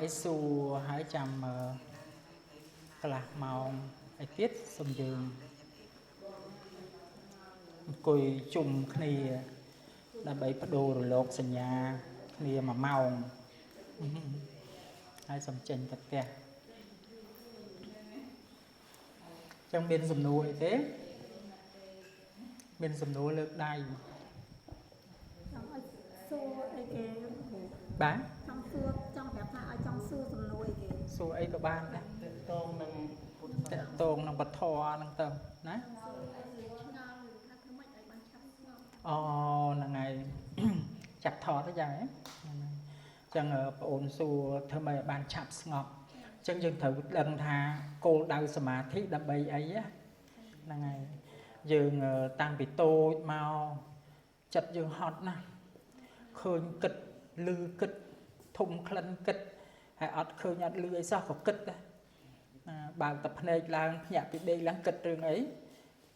អីសួរហើយចាំកន្លះម៉ោងអីទៀតសូមយើងអង្គុយជុំគ្នាដើម្បីបដូររលកសញ្ញាគ្នា1ម៉ោងហើយសូមចេញទៅផ្ទះចឹងមានសំណួរអីទេមានសំណួរលើកដៃ ចង់ឲ្យសួរអីគេ បាទ ចង់សួរចង់ប្រាប់ថាឲ្យចង់សួរសំណួរអីគេ សួរអីក៏បានដែរ តកតងនឹងពុទ្ធ តកតងនឹងពធហ្នឹងទៅណាអូហ្នឹងហើយចាប់ថតទៅយ៉ាងហ្នឹងអញ្ចឹងប្អូនសួរធ្វើម៉េចឲ្យបានឆាប់ស្ងប់អញ្ចឹងយើងត្រូវដឹងថាគោលដៅសមាធិដើម្បីអីហ្នឹងហើយយើងតាំងពីតូចមកចិត្តយើងហត់ណាស់ឃើញគិតឮគិតធំក្លិនគិតហើយអត់ឃើញអត់ឮអីសោះក៏គិតដែរបើកតែភ្នែកឡើងភ្ញាក់ពីដេកឡើងគិតរឿងអី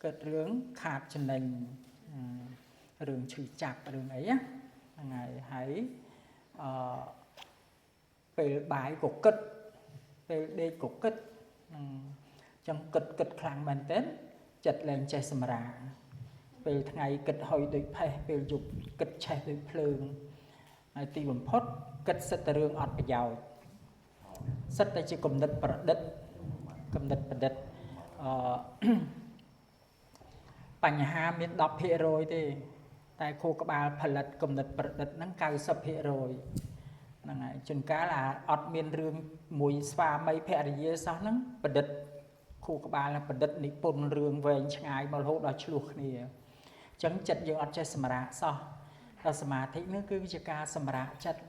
គិតរឿងខាតចំណេញរឿងឈឺចាប់រឿងអីហ្នឹងហើយហើយអឺពេលបាយក៏គិតពេលដេកក៏គិតអញ្ចឹងគិតគិតខ្លាំងមែនទែនចិត្តលែងចេះសម្រាពេលថ្ងៃគិតហុយដូចផេះពេលយប់គិតឆេះដូចភ្លើងហើយទីបំផុតគិតសិតតែរឿងអត់ប្រយោជន៍សិតតែជាគំនិតប្រឌិតគំនិតប្រឌិតអឺ បញ្ហាមាន 10% ទេតែខួរក្បាលផលិតគំនិតប្រឌិតហ្នឹង 90% ហ្នឹងហើយជួនកាលអាអត់មានរឿងមួយស្វាមីភរិយាសោះហ្នឹងប្រឌិតខួរក្បាលប្រឌិតនិពន្ធរឿងវែងឆ្ងាយមករហូតដល់ឆ្លោះគ្នាអញ្ចឹងចិត្តយើងអត់ចេះសម្រាកសោះដល់សមាធិនេះគឺជាការសម្រាកចិត្ត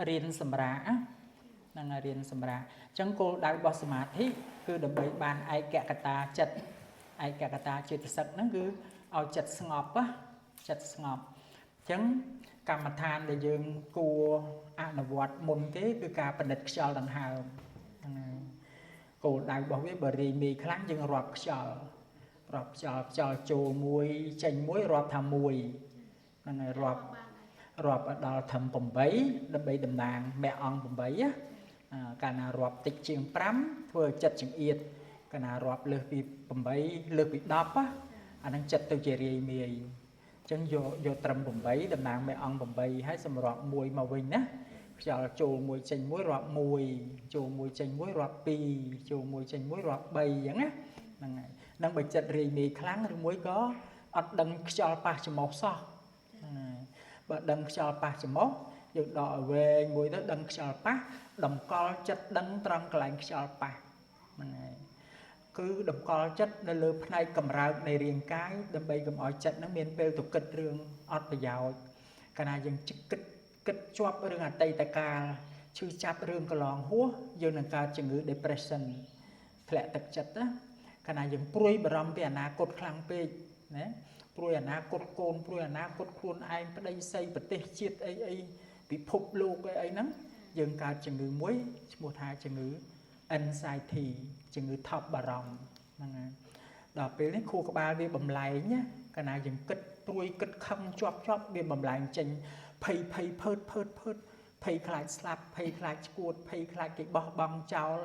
រៀនសម្រាកហ្នឹងហើយរៀនសម្រាកអញ្ចឹងគោលដៅរបស់សមាធិគឺដើម្បីបានឯកកតាចិត្តឯកកតាចេតសិកហ្នឹងគឺឲ្យចិត្តស្ងប់ណាចិត្តស្ងប់អញ្ចឹងកម្មដ្ឋានដែលយើងគួរអនុវត្តមុនគេគឺការពិនិត្យខ្យល់ដង្ហើមហ្នឹងហើយគោលដៅរបស់វាបើរាយមេខ្លាំងយើងរាប់ខ្យល់រាប់ខ្យល់ខ្យល់ចូលមួយចេញមួយរាប់ថាមួយហ្នឹងហើយរាប់រាប់ឲ្យដល់ត្រឹម8ដើម្បីតំណាងមគ្គអង្គ8ណាកាលណារាប់តិចជាង5ធ្វើឲ្យចិត្តចង្អៀតកាលណារាប់លើសពី8លើសពី10ណាអាហ្នឹងចិត្តទៅជារាយមាយអញ្ចឹងយកត្រឹម8តំណាងមគ្គអង្គ8ហើយសម្រាប់1មកវិញណាខ្យល់ចូលមួយចេញមួយរាប់1ចូលមួយចេញមួយរាប់2ចូលមួយចេញមួយរាប់3អញ្ចឹងណាហ្នឹងហើយនឹងបើចិត្តរាយមាយខ្លាំងឬមួយក៏អត់ដឹងខ្យល់ប៉ះច្រមុះសោះហ្នឹងហើយបើដឹងខ្យល់ប៉ះច្រមុះយើងដកឲ្យវែងមួយទៅដឹងខ្យល់ប៉ះតម្កល់ចិត្តដឹងត្រង់កន្លែងខ្យល់ប៉ះហ្នឹងហើយគឺតម្កល់ចិត្តនៅលើផ្នែកកម្រើកនៃរាងកាយដើម្បីកុំឲ្យចិត្តនឹងមានពេលទៅគិតរឿងអត់ប្រយោជន៍កាលណាយើងគិតគិតជាប់រឿងអតីតកាលឈឺចាប់រឿងកន្លងហួសយើងនឹងកើតជំងឺ depression ធ្លាក់ទឹកចិត្តណាកាលណាយើងព្រួយបារម្ភពីអនាគតខ្លាំងពេកណាព្រួយអនាគតកូនព្រួយអនាគតខ្លួនឯងប្តីសីប្រទេសជាតិអីអីពិភពលោកអីអីហ្នឹងយើងកើតជំងឺមួយឈ្មោះថាជំងឺ anxiety ជំងឺថប់បារម្ភហ្នឹងហើយដល់ពេលនេះខួរក្បាលវាបំលែងណាកាលណាយើងគិតព្រួយគិតខឹងជាប់ជាប់វាបំលែងចេញភ័យភ័យភើតភើតភើតភ័យខ្លាចស្លាប់ភ័យខ្លាចឈួតភ័យខ្លាចគេបោះបង់ចោល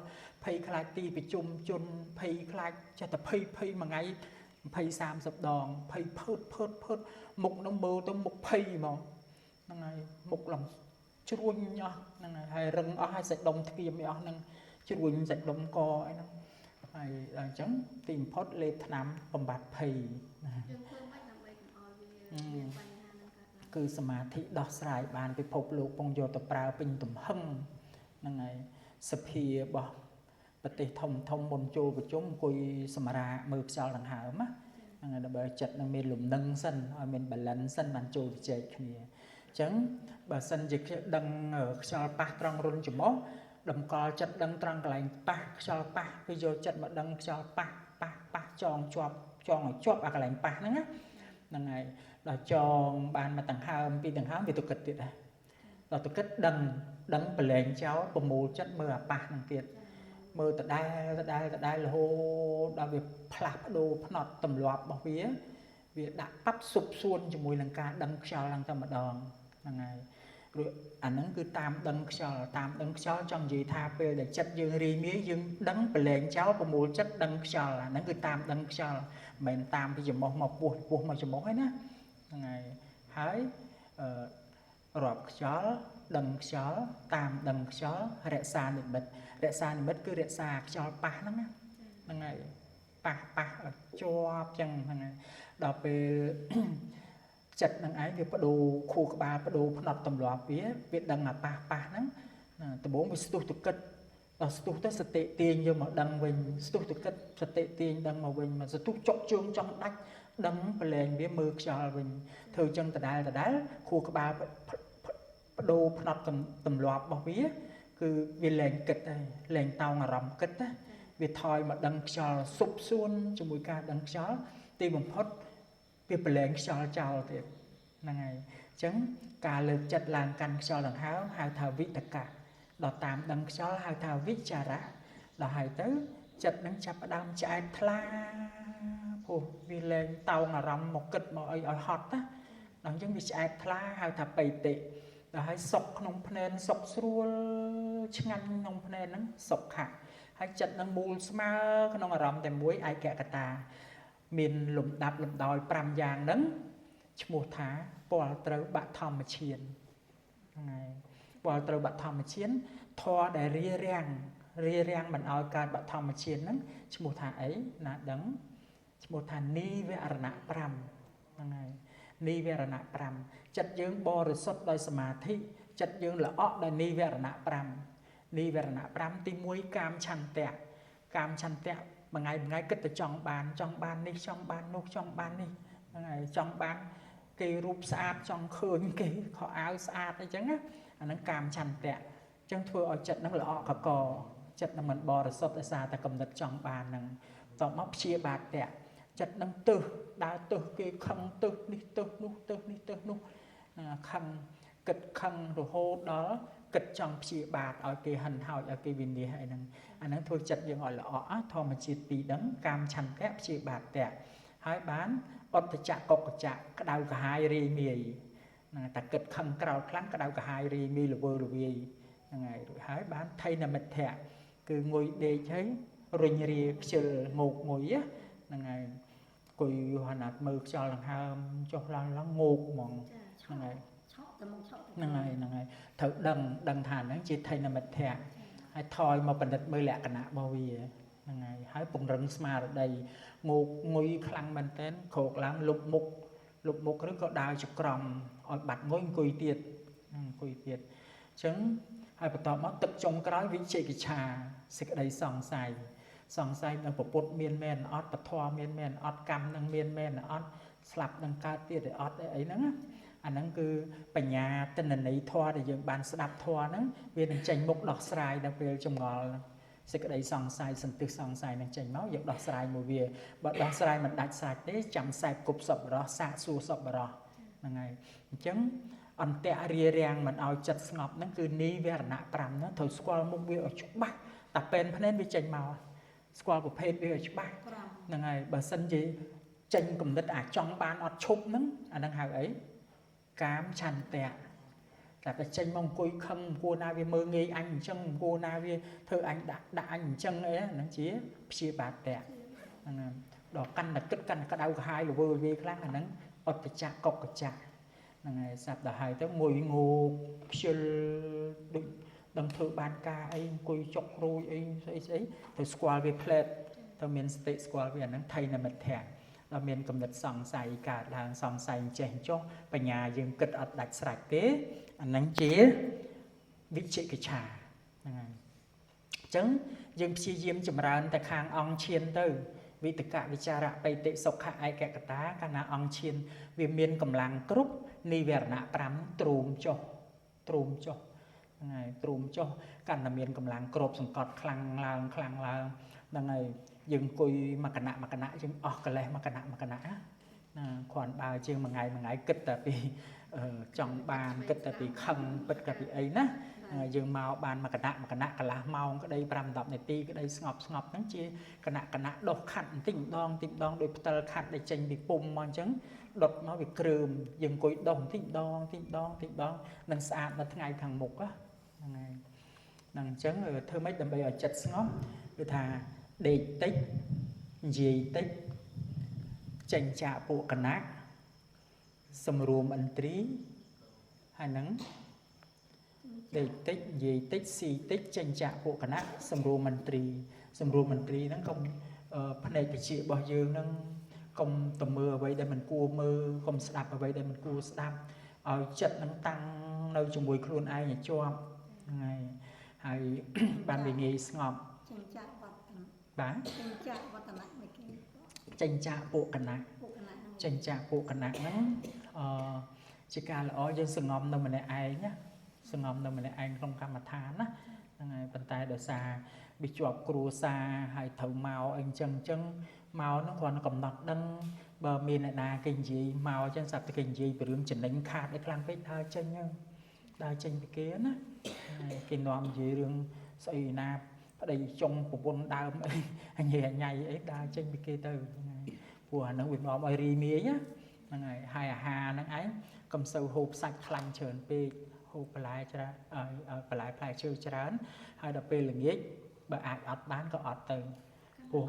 ភ័យខ្លាចទីប្រជុំជនភ័យខ្លាចចេះតែភ័យភ័យមួយថ្ងៃ20 30ដងភ័យភើតភើតភើតមុខនឹងមើលទៅមុខភ័យហ្មងហ្នឹងហើយមុខឡើងជ្រួញអស់ហ្នឹងហើយរឹងអស់ហើយសាច់ដុំធ្គាមអស់ហ្នឹងជ្រួញសាច់ដុំកអីហ្នឹងហើយដល់អញ្ចឹងទីបំផុតលេបថ្នាំបំបត្តិភ័យណា យើងធ្វើម៉េចដើម្បីកុំឲ្យវាមានបញ្ហានឹងកើតឡើង គឺសមាធិដោះស្រាយបានពិភពលោកពងយកទៅប្រើពេញទំហឹងហ្នឹងហើយសភារបស់ប្រទេសធំធំមុនចូលប្រជុំអង្គុយសម្រាកមើលខ្យល់ដង្ហើមណាហ្នឹងហើយដើម្បីចិត្តនឹងមានលំនឹងសិនឲ្យមាន balance សិនបានចូលជជែកគ្នាអញ្ចឹងបើសិនជាដឹងខ្យល់ប៉ះត្រង់រុនច្រមុះតម្កល់ចិត្តដឹងត្រង់កន្លែងប៉ះខ្យល់ប៉ះគឺយកចិត្តមកដឹងខ្យល់ប៉ះប៉ះប៉ះចងជាប់ចងឲ្យជាប់អាកន្លែងប៉ះហ្នឹងណាហ្នឹងហើយដល់ចងបានមកដង្ហើមពីដង្ហើមវាទៅគិតទៀតដែរដល់ទៅគិតដឹងដឹងប្រឡែងចោលប្រមូលចិត្តមើលអាប៉ះហ្នឹងទៀតមើលដដែលដដែលដដែលរហូតដល់វាផ្លាស់ប្ដូរផ្នត់ទម្លាប់របស់វាវាដាក់ប៉ាប់ស៊ុបសួនជាមួយនឹងការដឹងខ្យល់ហ្នឹងតែម្ដងហ្នឹងហើយ ព្រោះអាហ្នឹងគឺតាមដឹងខ្យល់តាមដឹងខ្យល់ចង់និយាយថាពេលដែលចិត្តយើងរីមាយយើងដឹងប្រឡែងចោលប្រមូលចិត្តដឹងខ្យល់អាហ្នឹងគឺតាមដឹងខ្យល់មិនមែនតាមពីច្រមុះមកពោះពោះមកច្រមុះឯណាហ្នឹងហើយហើយរាប់ខ្យល់ដឹងខ្យល់តាមដឹងខ្យល់រក្សានិមិត្តរក្សានិមិត្តគឺរក្សាខ្យល់ប៉ះហ្នឹងណាហ្នឹងហើយប៉ះប៉ះឲ្យជាប់ចឹងហ្នឹងហើយដល់ពេលចិត្តនឹងឯងវាបដូរខួរក្បាលបដូរផ្នត់ទម្លាប់វាវាដឹងអាប៉ះប៉ះហ្នឹងដំបូងវាស្ទុះទៅគិតដល់ស្ទុះទៅសតិទាញយកមកដឹងវិញស្ទុះទៅគិតសតិទាញដឹងមកវិញមកស្ទុះចុកជើងចង់ដាច់ដឹងប្រឡែងវាមើលខ្យល់វិញធ្វើចឹងដដែលដដែលខួរក្បាលបដូរផ្នត់ទម្លាប់របស់វាគឺវាលែងគិតហើយលែងតោងអារម្មណ៍គិតណាវាថយមកដឹងខ្យល់សុបសួនជាមួយការដឹងខ្យល់ទីបំផុតវាប្រឡែងខ្យល់ចោលទៀតហ្នឹងហើយអញ្ចឹងការលើកចិត្តឡើងកាន់ខ្យល់ដង្ហើមហៅថាវិតកៈដល់តាមដឹងខ្យល់ហៅថាវិចារៈដល់ហើយទៅចិត្តនឹងចាប់ផ្ដើមឆ្អែតថ្លាព្រោះវាលែងតោងអារម្មណ៍មកគិតមកអីឲ្យហត់ណាដល់អញ្ចឹងវាឆ្អែតថ្លាហៅថាបៃតិដល់ហើយសុខក្នុងភ្នែនសុខស្រួលឆ្ងាញ់ក្នុងភ្នែនហ្នឹងសុខៈហើយចិត្តនឹងមូលស្មើក្នុងអារម្មណ៍តែមួយឯកកតាមានលំដាប់លំដោយ5យ៉ាងហ្នឹងឈ្មោះថាពលត្រូវបឋមឈានហ្នឹងហើយពលត្រូវបឋមឈានធម៌ដែលរារាំងរារាំងមិនឲ្យកើតបឋមឈានហ្នឹងឈ្មោះថាអីណាដឹងឈ្មោះថានិវរណៈ5ហ្នឹងហើយនិវរណៈ5ចិត្តយើងបរិសុទ្ធដោយសមាធិចិត្តយើងល្អក់ដោយនិវរណៈ5និវរណៈ5ទី1កាមឆន្ទៈកាមឆន្ទៈមួយថ្ងៃមួយថ្ងៃគិតតែចង់បានចង់បាននេះចង់បាននោះចង់បាននេះហ្នឹងហើយចង់បានគេរូបស្អាតចង់ឃើញគេខោអាវស្អាតអីចឹងណាអាហ្នឹងកាមឆន្ទៈអញ្ចឹងធ្វើឲ្យចិត្តហ្នឹងល្អក់កកចិត្តហ្នឹងមិនបរិសុទ្ធដោយសារតែកំណត់ចង់បានហ្នឹងតបមកព្យាបាទៈចិត្តហ្នឹងទើសដើរទើសគេខឹងទើសនេះទើសនោះទើសនេះទើសនោះខឹងគិតខឹងរហូតដល់គិតចង់ព្យាបាទឲ្យគេហិនហោចឲ្យគេវិនិច្ឆ័យអីហ្នឹងអាហ្នឹងធ្វើចិត្តយើងឲ្យល្អក់ធម្មជាតិពីរដឹងកាមឆន្ទៈព្យាបាទៈហើយបានអត្តចៈកុកចៈក្តៅក្រហាយរាយមាយហ្នឹងតែគិតខឹងក្រោធខ្លាំងក្តៅក្រហាយរាយមាយល្វើល្វាយហ្នឹងហើយរួចហើយបានថៃនមិទ្ធៈគឺងុយដេកហើយរុញរាខ្ជិលងោកងុយហ្នឹងហើយអង្គុយហណាត់មើលខ្យល់ដង្ហើមចុះឡើងឡើងងោកហ្មងហ្នឹងហើយហ្នឹងហើយហ្នឹងហើយត្រូវដឹងដឹងថាហ្នឹងជាថៃនមិទ្ធៈហើយថយមកបណ្ឌិតមើលលក្ខណៈរបស់វាហ្នឹងហើយហើយពង្រឹងស្មារតីងោកងុយខ្លាំងមែនទែនក្រោកឡើងលុបមុខលុបមុខឬក៏ដើរចក្រមឲ្យបាត់ងុយអង្គុយទៀតអង្គុយទៀតអញ្ចឹងហើយបន្តមកទឹកចុងក្រោយវិជិកិច្ឆាសេចក្តីសង្ស័យសង្ស័យនឹងពុទ្ធមានមែនអត់ពធមានមែនអត់កម្មនឹងមានមែនអត់ស្លាប់នឹងកើតទៀតឬអត់អីហ្នឹងណាអាហ្នឹងគឺបញ្ញាទិន្នន័យធម៌ដែលយើងបានស្ដាប់ធម៌ហ្នឹងវានឹងចេញមុខដោះស្រាយដល់ពេលចម្ងល់សេចក្តីសង្ស័យសន្ទិសសង្ស័យនឹងចេញមកយើងដោះស្រាយមួយវាបើដោះស្រាយមិនដាច់ស្រេចទេចាំសែបគប់សប្បុរសសាកសួរសប្បុរសហ្នឹងហើយអញ្ចឹងអន្តៈរារាំងមិនឲ្យចិត្តស្ងប់ហ្នឹងគឺនិវរណៈ5ហ្នឹងត្រូវស្គាល់មុខវាឲ្យច្បាស់តែពេនភ្នែនវាចេញមកស្គាល់ប្រភេទវាឲ្យច្បាស់ហ្នឹងហើយបើសិនជាចេញគំនិតអាចង់បានអត់ឈប់ហ្នឹងអាហ្នឹងហៅអីកាមឆន្ទៈតែតែចេញមកអង្គុយខឹងគួរណាវាមើងងាយអញអញ្ចឹងគួរណាវាធ្វើអញដាក់ដាក់អញអញ្ចឹងអីហ្នឹងជាព្យាបាទៈហ្នឹងដល់កាន់តែគិតកាន់តែក្តៅក្រហាយល្វើល្វាយខ្លាំងអាហ្នឹងអត្តចៈកុកចៈហ្នឹងហើយសាប់ដល់ហើយទៅងុយងោកខ្ជិលដូចដឹងធ្វើបានការអីអង្គុយចុករួយអីស្អីស្អីទៅស្គាល់វាផ្លែតទៅមានសតិស្គាល់វាអាហ្នឹងថៃនមិទ្ធៈដល់មានកំណត់សង្ស័យកើតឡើងសង្ស័យចេះចុះបញ្ញាយើងគិតអត់ដាច់ស្រេចទេអាហ្នឹងជាវិជិកិច្ឆាហ្នឹងហើយអញ្ចឹងយើងព្យាយាមចម្រើនតែខាងអង្គឈានទៅវិតកវិចារៈបៃតិសុខៈឯកកតាកាលណាអង្គឈានវាមានកម្លាំងគ្រប់និវរណៈ5ទ្រូមចុះទ្រូមចុះហ្នឹងហើយទ្រូមចុះកាន់តែមានកម្លាំងគ្របសង្កត់ខ្លាំងឡើងខ្លាំងឡើងហ្នឹងហើយយើងអង្គុយមកគណៈមកគណៈយើងអស់កលេសមកគណៈមកគណៈ ណាគ្រាន់បើជាងមួយថ្ងៃមួយថ្ងៃគិតតែពីចង់បានគិតតែពីខឹងពិតតែពីអីណាយើងមកបានមួយគណៈមួយគណៈកន្លះម៉ោងក្តី5 10នាទីក្តីស្ងប់ស្ងប់ហ្នឹងជាគណៈគណៈដុសខាត់បន្តិចម្ដងតិចម្ដងដោយផ្តិលខាត់ដែលចេញពីពុំមកអញ្ចឹងដុតមកវាគ្រើមយើងអង្គុយដុសបន្តិចម្ដងតិចម្ដងតិចម្ដងនឹងស្អាតនៅថ្ងៃខាងមុខហ្នឹងហើយហ្នឹងអញ្ចឹងធ្វើម៉េចដើម្បីឲ្យចិត្តស្ងប់គឺថាដេកតិចនិយាយតិចចេញចាកពួកគណៈសម្រួមឥន្ទ្រីហើយនឹងដេកតិចនិយាយតិចស៊ីតិចចេញចាកពួកគណៈសម្រួមឥន្ទ្រីសម្រួមឥន្ទ្រីហ្នឹងកុំភ្នែកតិចរបស់យើងហ្នឹងកុំទៅមើលអ្វីដែលមិនគួរមើលកុំស្ដាប់អ្វីដែលមិនគួរស្ដាប់ឲ្យចិត្តហ្នឹងតាំងនៅជាមួយខ្លួនឯងឲ្យជាប់ហ្នឹងហើយហើយបានវាងាយស្ងប់ ចេញចាកវឌ្ឍនៈ បាទ ចេញចាកវឌ្ឍនៈមិនគេ ចេញចាកពួកគណៈ ពួកគណៈហ្នឹង ចេញចាកពួកគណៈហ្នឹងជាការល្អយើងសងំនៅម្នាក់ឯងណាសងំនៅម្នាក់ឯងក្នុងកម្មដ្ឋានណាហ្នឹងហើយប៉ុន្តែដោយសារវាជាប់គ្រួសារហើយត្រូវមកអីចឹងចឹងមកហ្នឹងគ្រាន់តែកំណត់ដឹងបើមានអ្នកណាគេនិយាយមកចឹងស្រាប់តែគេនិយាយពីរឿងចំណេញខាតអីខ្លាំងពេកដើរចេញហ្នឹងដើរចេញពីគេណាគេនាំនិយាយរឿងស្អីណាប្តីចុងប្រពន្ធដើមអីញ៉ៃញ៉ៃអីដើរចេញពីគេទៅហ្នឹងហើយព្រោះអាហ្នឹងវានាំឲ្យរីមាយណាហ្នឹងហើយហើយអាហារហ្នឹងឯងកុំសូវហូបសាច់ខ្លាញ់ច្រើនពេកហូបបន្លែច្រើនឲ្យបន្លែផ្លែឈើច្រើនហើយដល់ពេលល្ងាចបើអាចអត់បានក៏អត់ទៅព្រោះ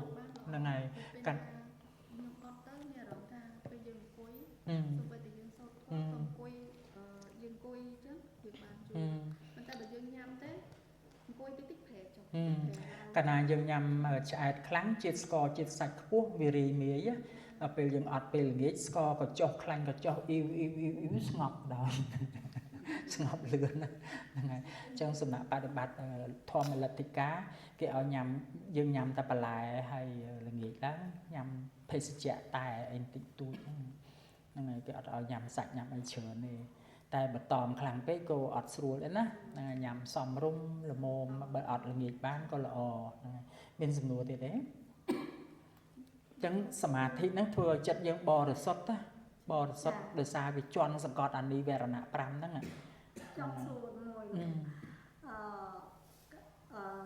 ហ្នឹងហើយកាន់ ខ្ញុំអត់ទៅមានអារម្មណ៍ថាពេលយើងអង្គុយសូម្បីតែយើងសូត្រធម៌ក៏អង្គុយយើងអង្គុយអញ្ចឹងយើងបានជួយប៉ុន្តែបើយើងញ៉ាំទេអង្គុយតិចតិចប្រែចុះ កាលណាយើងញ៉ាំឆ្អែតខ្លាំងជាតិស្ករជាតិសាច់ខ្ពស់វារីមាយដល់ពេលយើងអត់ពេលល្ងាចស្ករក៏ចុះខ្លាញ់ក៏ចុះអ៊ីវអ៊ីវអ៊ីវអ៊ីវស្ងប់ដល់ស្ងប់លឿនណាហ្នឹងហើយអញ្ចឹងសំណាក់បដិបត្តិធម្មលទ្ធិកាគេឲ្យញ៉ាំយើងញ៉ាំតែបន្លែហើយល្ងាចឡើងញ៉ាំភេសជ្ជៈតែអីតិចតួចហ្នឹងហ្នឹងហើយគេអត់ឲ្យញ៉ាំសាច់ញ៉ាំអីច្រើនទេតែបើតอมខ្លាំងពេកក៏អត់ស្រួលដែរណាហ្នឹងហើយញ៉ាំសមរម្យល្មមបើអត់ល្ងាចបានក៏ល្អហ្នឹងហើយមានសំណួរទៀតទេអញ្ចឹងសមាធិហ្នឹងធ្វើឲ្យចិត្តយើងបរិសុទ្ធណាបរិសុទ្ធដោយសារវាជន់សង្កត់អានិវរណៈ5ហ្នឹង ចង់សួរមួយ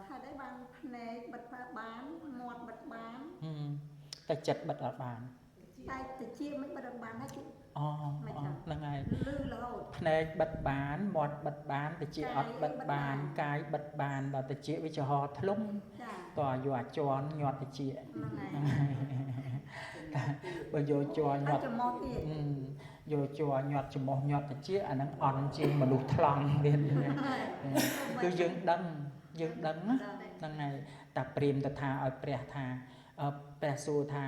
ហេតុអីបានភ្នែកបិទបានមាត់បិទបាន តែចិត្តបិទអត់បាន តែតិចមិនបិទអត់បានហើយ អូហ្នឹងហើយ លឺរហូត ភ្នែកបិទបានមាត់បិទបានតិចអត់បិទបានកាយបិទបានដល់តិចវាចំហធ្លុំតើយកអាចន់ញាត់តិច ហ្នឹងហើយ បើយកជ័រញាត់ ច្រមុះទៀត យកជ័រញាត់ច្រមុះញាត់តិចអាហ្នឹងអន់ជាងមនុស្សថ្លង់ទៀតគឺយើងដឹងយើងដឹងណាហ្នឹងហើយតាព្រាមទៅថាឲ្យព្រះថាព្រះសួរថា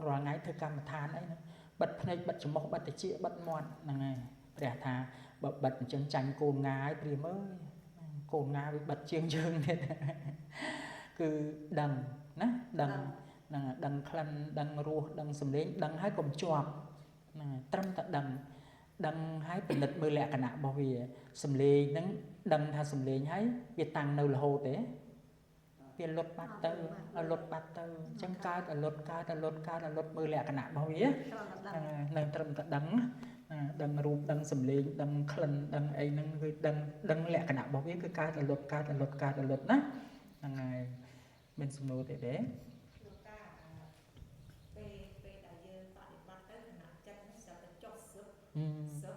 រាល់ថ្ងៃធ្វើកម្មដ្ឋានអីហ្នឹងបិទភ្នែកបិទច្រមុះបិទតិចបិទមាត់ហ្នឹងហើយព្រះថាបើបិទអញ្ចឹងចាញ់កូនងាយព្រាមអើយកូនងាវាបិទជាងយើងទៀតគឺដឹងណាដឹងហ្នឹងដឹងក្លិនដឹងរសដឹងសំឡេងដឹងហើយកុំជាប់ហ្នឹងត្រឹមតែដឹងដឹងហើយពិនិត្យមើលលក្ខណៈរបស់វាសំឡេងហ្នឹងដឹងថាសំឡេងហើយវាតាំងនៅរហូតទេវាលុតបាត់ទៅលុតបាត់ទៅអញ្ចឹងកើតឲ្យលុតកើតឲ្យលុតកើតឲ្យលុតមើលលក្ខណៈរបស់វានឹងត្រឹមតែដឹងដឹងរូបដឹងសំឡេងដឹងក្លិនដឹងអីហ្នឹងគឺដឹងដឹងលក្ខណៈរបស់វាគឺកើតឲ្យលុតកើតឲ្យលុតកើតឲ្យលុតណាហ្នឹងហើយមានសំណួរទេទេ ពេលដែលយើងបដិបត្តិទៅខណៈចិត្តហ្នឹងស្រាប់តែចុះសឹកសឹក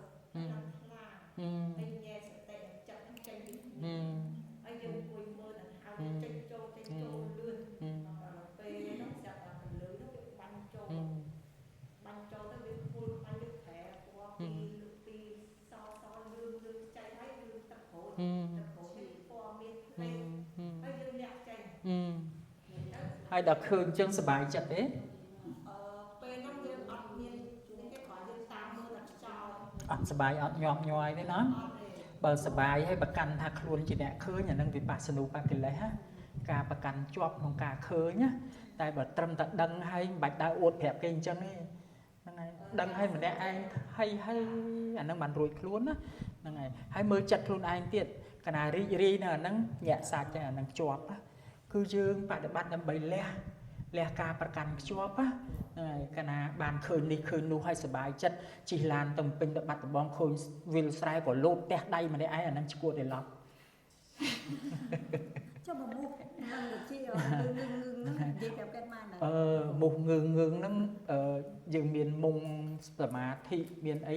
ដល់ខ្លាហើយញ៉ែសតិនឹងចិត្តហ្នឹងចេញពីហើយយើងអង្គុយមើលដល់ហៅចេញចូលចេញចូលលឿនដល់ពេលហ្នឹងស្រាប់តែពលឺហ្នឹងវាបាញ់ចូលបាញ់ចូលទៅវាពុលបាញ់វាប្រែពណ៌ពីសសលឿងលឿងចៃហើយលឿងទឹកក្រូចទឹកក្រូចនេះពណ៌មានភ្លេងហើយយើងលាក់ចេញ ហើយដល់ឃើញចឹងសប្បាយចិត្តទេ ពេលហ្នឹងយើងអត់មានគេគ្រាន់យើងតាមមើលតែខ្យល់ អត់សប្បាយអត់ញាប់ញ័យទេណាបើសប្បាយហើយប្រកាន់ថាខ្លួនជាអ្នកឃើញអានឹងវិបស្សនូបកិលេសការប្រកាន់ជាប់ក្នុងការឃើញណាតែបើត្រឹមតែដឹងហើយមិនបាច់ដើរអួតប្រាប់គេអញ្ចឹងទេហ្នឹងហើយដឹងហើយម្នាក់ឯងហើយហើយអានឹងបានរួចខ្លួនណាហ្នឹងហើយហើយមើលចិត្តខ្លួនឯងទៀតកាលណារីករាយនៅអានឹងញាក់សាច់អានឹងជាប់គឺយើងបដិបត្តិដើម្បីលះ លះការប្រកាន់ខ្ជាប់ណាហ្នឹងហើយកាលណាបានឃើញនេះឃើញនោះហើយសប្បាយចិត្តជិះឡានទៅពេញទៅបាត់ដំបងឃើញវិលស្រែក៏លោតផ្ទះដៃម្នាក់ឯងអាហ្នឹងឈួតឯឡប់ ចុះបើមូសនឹងជាងងងហ្នឹងនិយាយប្រាប់គាត់បាន អឺមូសងើងងហ្នឹងយើងមានមុងសមាធិមានអី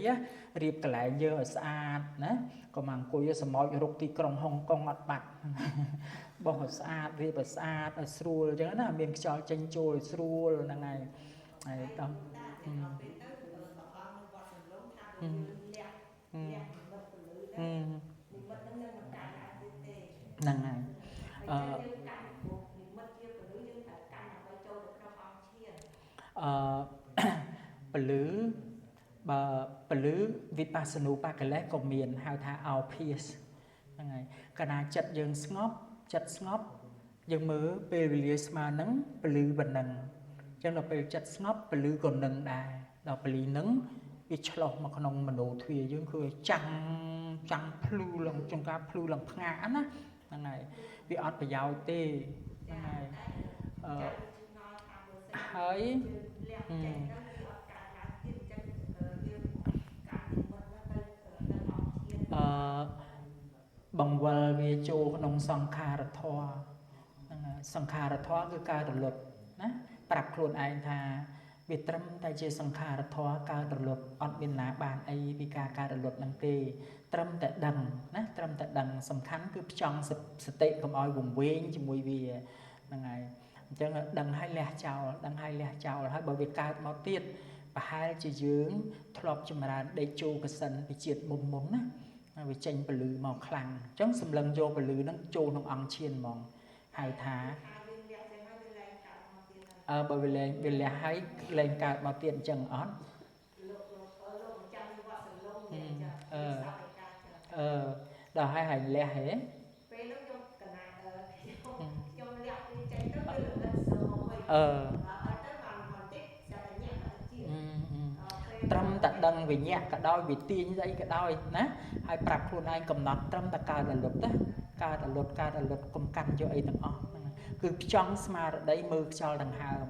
រៀបកន្លែងយើងឲ្យស្អាតណាកុំអង្គុយសមោចរុកទីក្រុងហុងកុងអត់បាត់បោះឲ្យស្អាតរៀបឲ្យស្អាតឲ្យស្រួលអញ្ចឹងណាមានខ្យល់ចេញចូលឲ្យស្រួលហ្នឹងហើយហើយតោះហ្នឹងហើយអឺអឺពលឺបើពលឺវិបស្សនូបកិលេសក៏មានហៅថាអោភាសហ្នឹងហើយកាលណាចិត្តយើងស្ងប់ចិត្តស្ងប់យើងមើលពេលវេលាស្មើនឹងពលឺប៉ុណ្ណឹងអញ្ចឹងដល់ពេលចិត្តស្ងប់ពលឺក៏នឹងដែរដល់ពលឺនឹងវាឆ្លោះមកក្នុងមโนទ្វាយើងគឺចាំងចាំងភ្លឺឡើងចង្ការភ្លឺឡើងផ្ងាកណាហ្នឹងហើយវាអត់ប្រយោជន៍ទេហ្នឹងហើយអឺហើយអឺបង្វិលវាចូលក្នុងសង្ខារធម៌ហ្នឹងហើយសង្ខារធម៌គឺការរលត់ណាប្រាប់ខ្លួនឯងថាវាត្រឹមតែជាសង្ខារធម៌កើតរលត់អត់មានណាបានអីពីការកើតរលត់ហ្នឹងទេត្រឹមតែដឹងណាត្រឹមតែដឹងសំខាន់គឺផ្ចង់សតិកុំឲ្យវង្វេងជាមួយវាហ្នឹងហើយអញ្ចឹងដឹងឲ្យលះចោលដឹងឲ្យលះចោលហើយបើវាកើតមកទៀតប្រហែលជាយើងធ្លាប់ចម្រើនដេកជោកសិនពីជាតិមុនមុនណាវាចេញពលឺមកខ្លាំងអញ្ចឹងសម្លឹងយកពលឺហ្នឹងចូលក្នុងអង្គឈានហ្មងហៅថាអើបើវាលែងវាលះហើយលែងកើតមកទៀតអញ្ចឹងអត់អឺអឺដល់ហើយហើយលះហ៎ពេលនោះខ្ញុំកណាខ្ញុំលះវាចេញទៅវាលិតសមកវិញអឺទៅបានបន្តិចស្រាប់តែញាក់ទៅជាត្រឹមតែដឹងវិញ្ញាក៏ដោយវិទាញស្អីក៏ដោយណាហើយប្រាប់ខ្លួនឯងកំណត់ត្រឹមតែកើតអលុតណាកើតអលុតកើតអលុតកុំកាន់យកអីទាំងអស់ហ្នឹងគឺផ្ចង់ស្មារតីមើលខ្យល់ដង្ហើម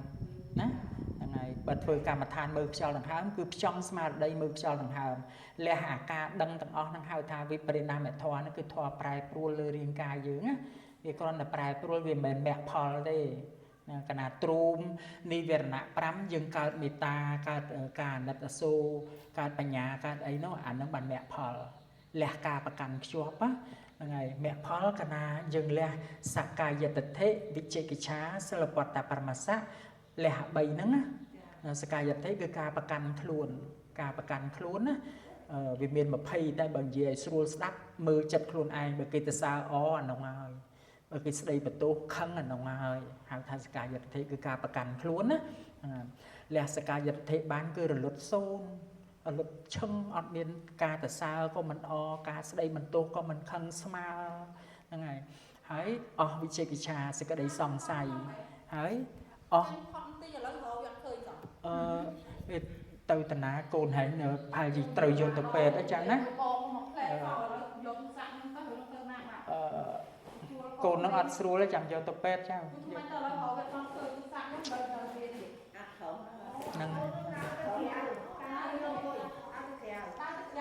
ណាហ្នឹងហើយបើធ្វើកម្មដ្ឋានមើលខ្យល់ដង្ហើមគឺផ្ចង់ស្មារតីមើលខ្យល់ដង្ហើមលះអាការដឹងទាំងអស់ហ្នឹងហៅថាវិបរិណាមធម៌ហ្នឹងគឺធម៌ប្រែប្រួលលើរាងកាយយើងណាវាគ្រាន់តែប្រែប្រួលវាមិនមែនមគ្គផលទេណាកណាទ្រូមនិវរណៈ5យើងកើតមេត្តាកើតការអាណិតអាសូរកើតបញ្ញាកើតអីនោះអាហ្នឹងបានមគ្គផលលះការប្រកាន់ខ្ជាប់ណាហ្នឹងហើយមគ្គផលកាលណាយើងលះសក្កាយទិដ្ឋិវិជិកិច្ឆាសិលបត្តបរមសៈលះ3ហ្នឹងណាសក្កាយទិដ្ឋិគឺការប្រកាន់ខ្លួនការប្រកាន់ខ្លួនណាវាមាន20តែបើនិយាយឲ្យស្រួលស្ដាប់មើលចិត្តខ្លួនឯងបើគេទៅសើអអានោះហើយបើគេស្ដីបន្ទោសខឹងអានោះហើយហៅថាសក្កាយទិដ្ឋិគឺការប្រកាន់ខ្លួនណាលះសក្កាយទិដ្ឋិបានគឺរលត់សូន្យរលត់ឈឹងអត់មានការទៅសើក៏មិនអការស្ដីបន្ទោសក៏មិនខឹងស្មើហ្នឹងហើយហើយអស់វិជិកិច្ឆាសេចក្តីសង្ស័យហើយអស់ ទីឥឡូវរកអត់ឃើញសោះអឺវាទៅតាណាកូនហែងនៅប្រហែលជាត្រូវយកទៅពេទ្យអញ្ចឹងណា បងមកផ្លែសោះឥឡូវយកសាក់ហ្នឹងទៅទៅណាបាទ អឺកូនហ្នឹងអត់ស្រួលទេចាំយកទៅពេទ្យចាំ មិនទៅឥឡូវរកវាអត់ឃើញសាក់ហ្នឹងបើទៅវាទៀត អត់ខំ ហ្នឹង តាទៅក្រៅ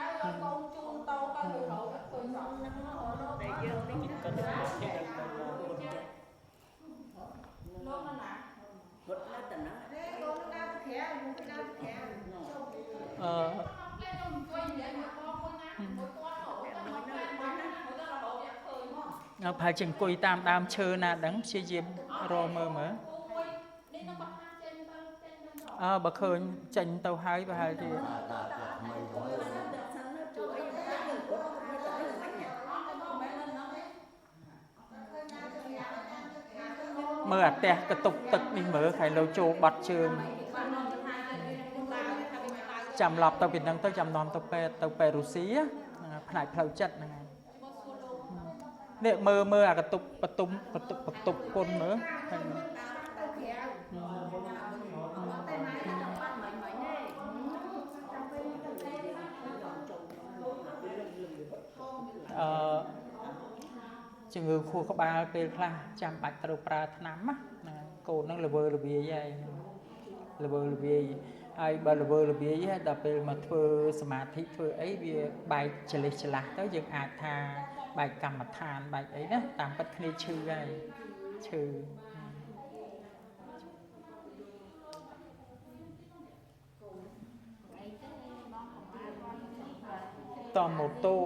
យកកូនជូនតោទៅរកអត់ឃើញសោះ ហ្នឹងរក តែយើងនេះគិតទៅមុនទៀត លោកណាណា គាត់នៅតែណា កូនដើរទៅក្រៅទៅដើរទៅក្រៅ អឺ ខ្ញុំអង្គុយនិយាយមួយបងមួយណាមួយគាត់រកទៅមកផ្លែបានណាទៅរកវាឃើញមក ប្រហែលជាអង្គុយតាមដើមឈើណាដឹងព្យាយាមរកមើលមើល នេះនឹងគាត់ថាចេញទៅចេញទៅ អើបើឃើញចេញទៅហើយប្រហែលជាមើលអាផ្ទះកតុកទឹកនេះមើលខែលោចូលបាត់ជើងចាំឡប់ទៅពីហ្នឹងទៅចាំនាំទៅពេទ្យទៅពេទ្យរុស្ស៊ីផ្នែកផ្លូវចិត្តហ្នឹងហើយនេះមើលមើលអាកតុបបន្ទុំបន្ទុបបន្ទប់គុណមើលហើយអឺជំងឺខួរក្បាលពេលខ្លះចាំបាច់ត្រូវប្រើថ្នាំណាហ្នឹង កូនហ្នឹងល្វើល្វាយហើយល្វើល្វាយហើយបើល្វើល្វាយហើយដល់ពេលមកធ្វើសមាធិធ្វើអីវាបែកចលេះចលាស់ទៅយើងអាចថាបែកកម្មដ្ឋានបែកអីណាតាមពិតគ្នាឈឺហើយឈឺតម៉ូតូ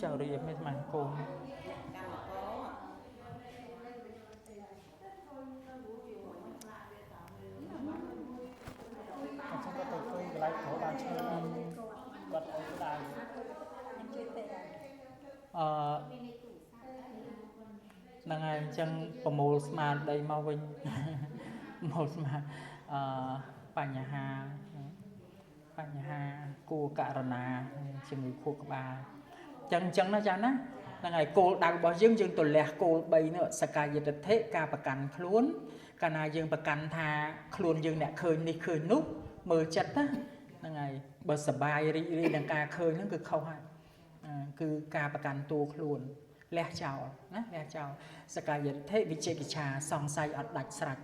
ចៅរៀបមិនស្មានកូនហ្នឹងហើយអញ្ចឹងប្រមូលស្មារតីមកវិញប្រមូលស្មាបញ្ហាបញ្ហាគួរករណាជំងឺខួរក្បាលអញ្ចឹងណាចាណាហ្នឹងហើយគោលដៅរបស់យើងយើងទៅលះគោល3នោះសកាយទិដ្ឋិការប្រកាន់ខ្លួនកាលណាយើងប្រកាន់ថាខ្លួនយើងអ្នកឃើញនេះឃើញនោះមើលចិត្តណាហ្នឹងហើយបើសបាយរីករាយនឹងការឃើញហ្នឹងគឺខុសហើយគឺការប្រកាន់តួខ្លួនលះចោលណាលះចោលសកាយទិដ្ឋិវិជិកិច្ឆាសង្ស័យអត់ដាច់ស្រេច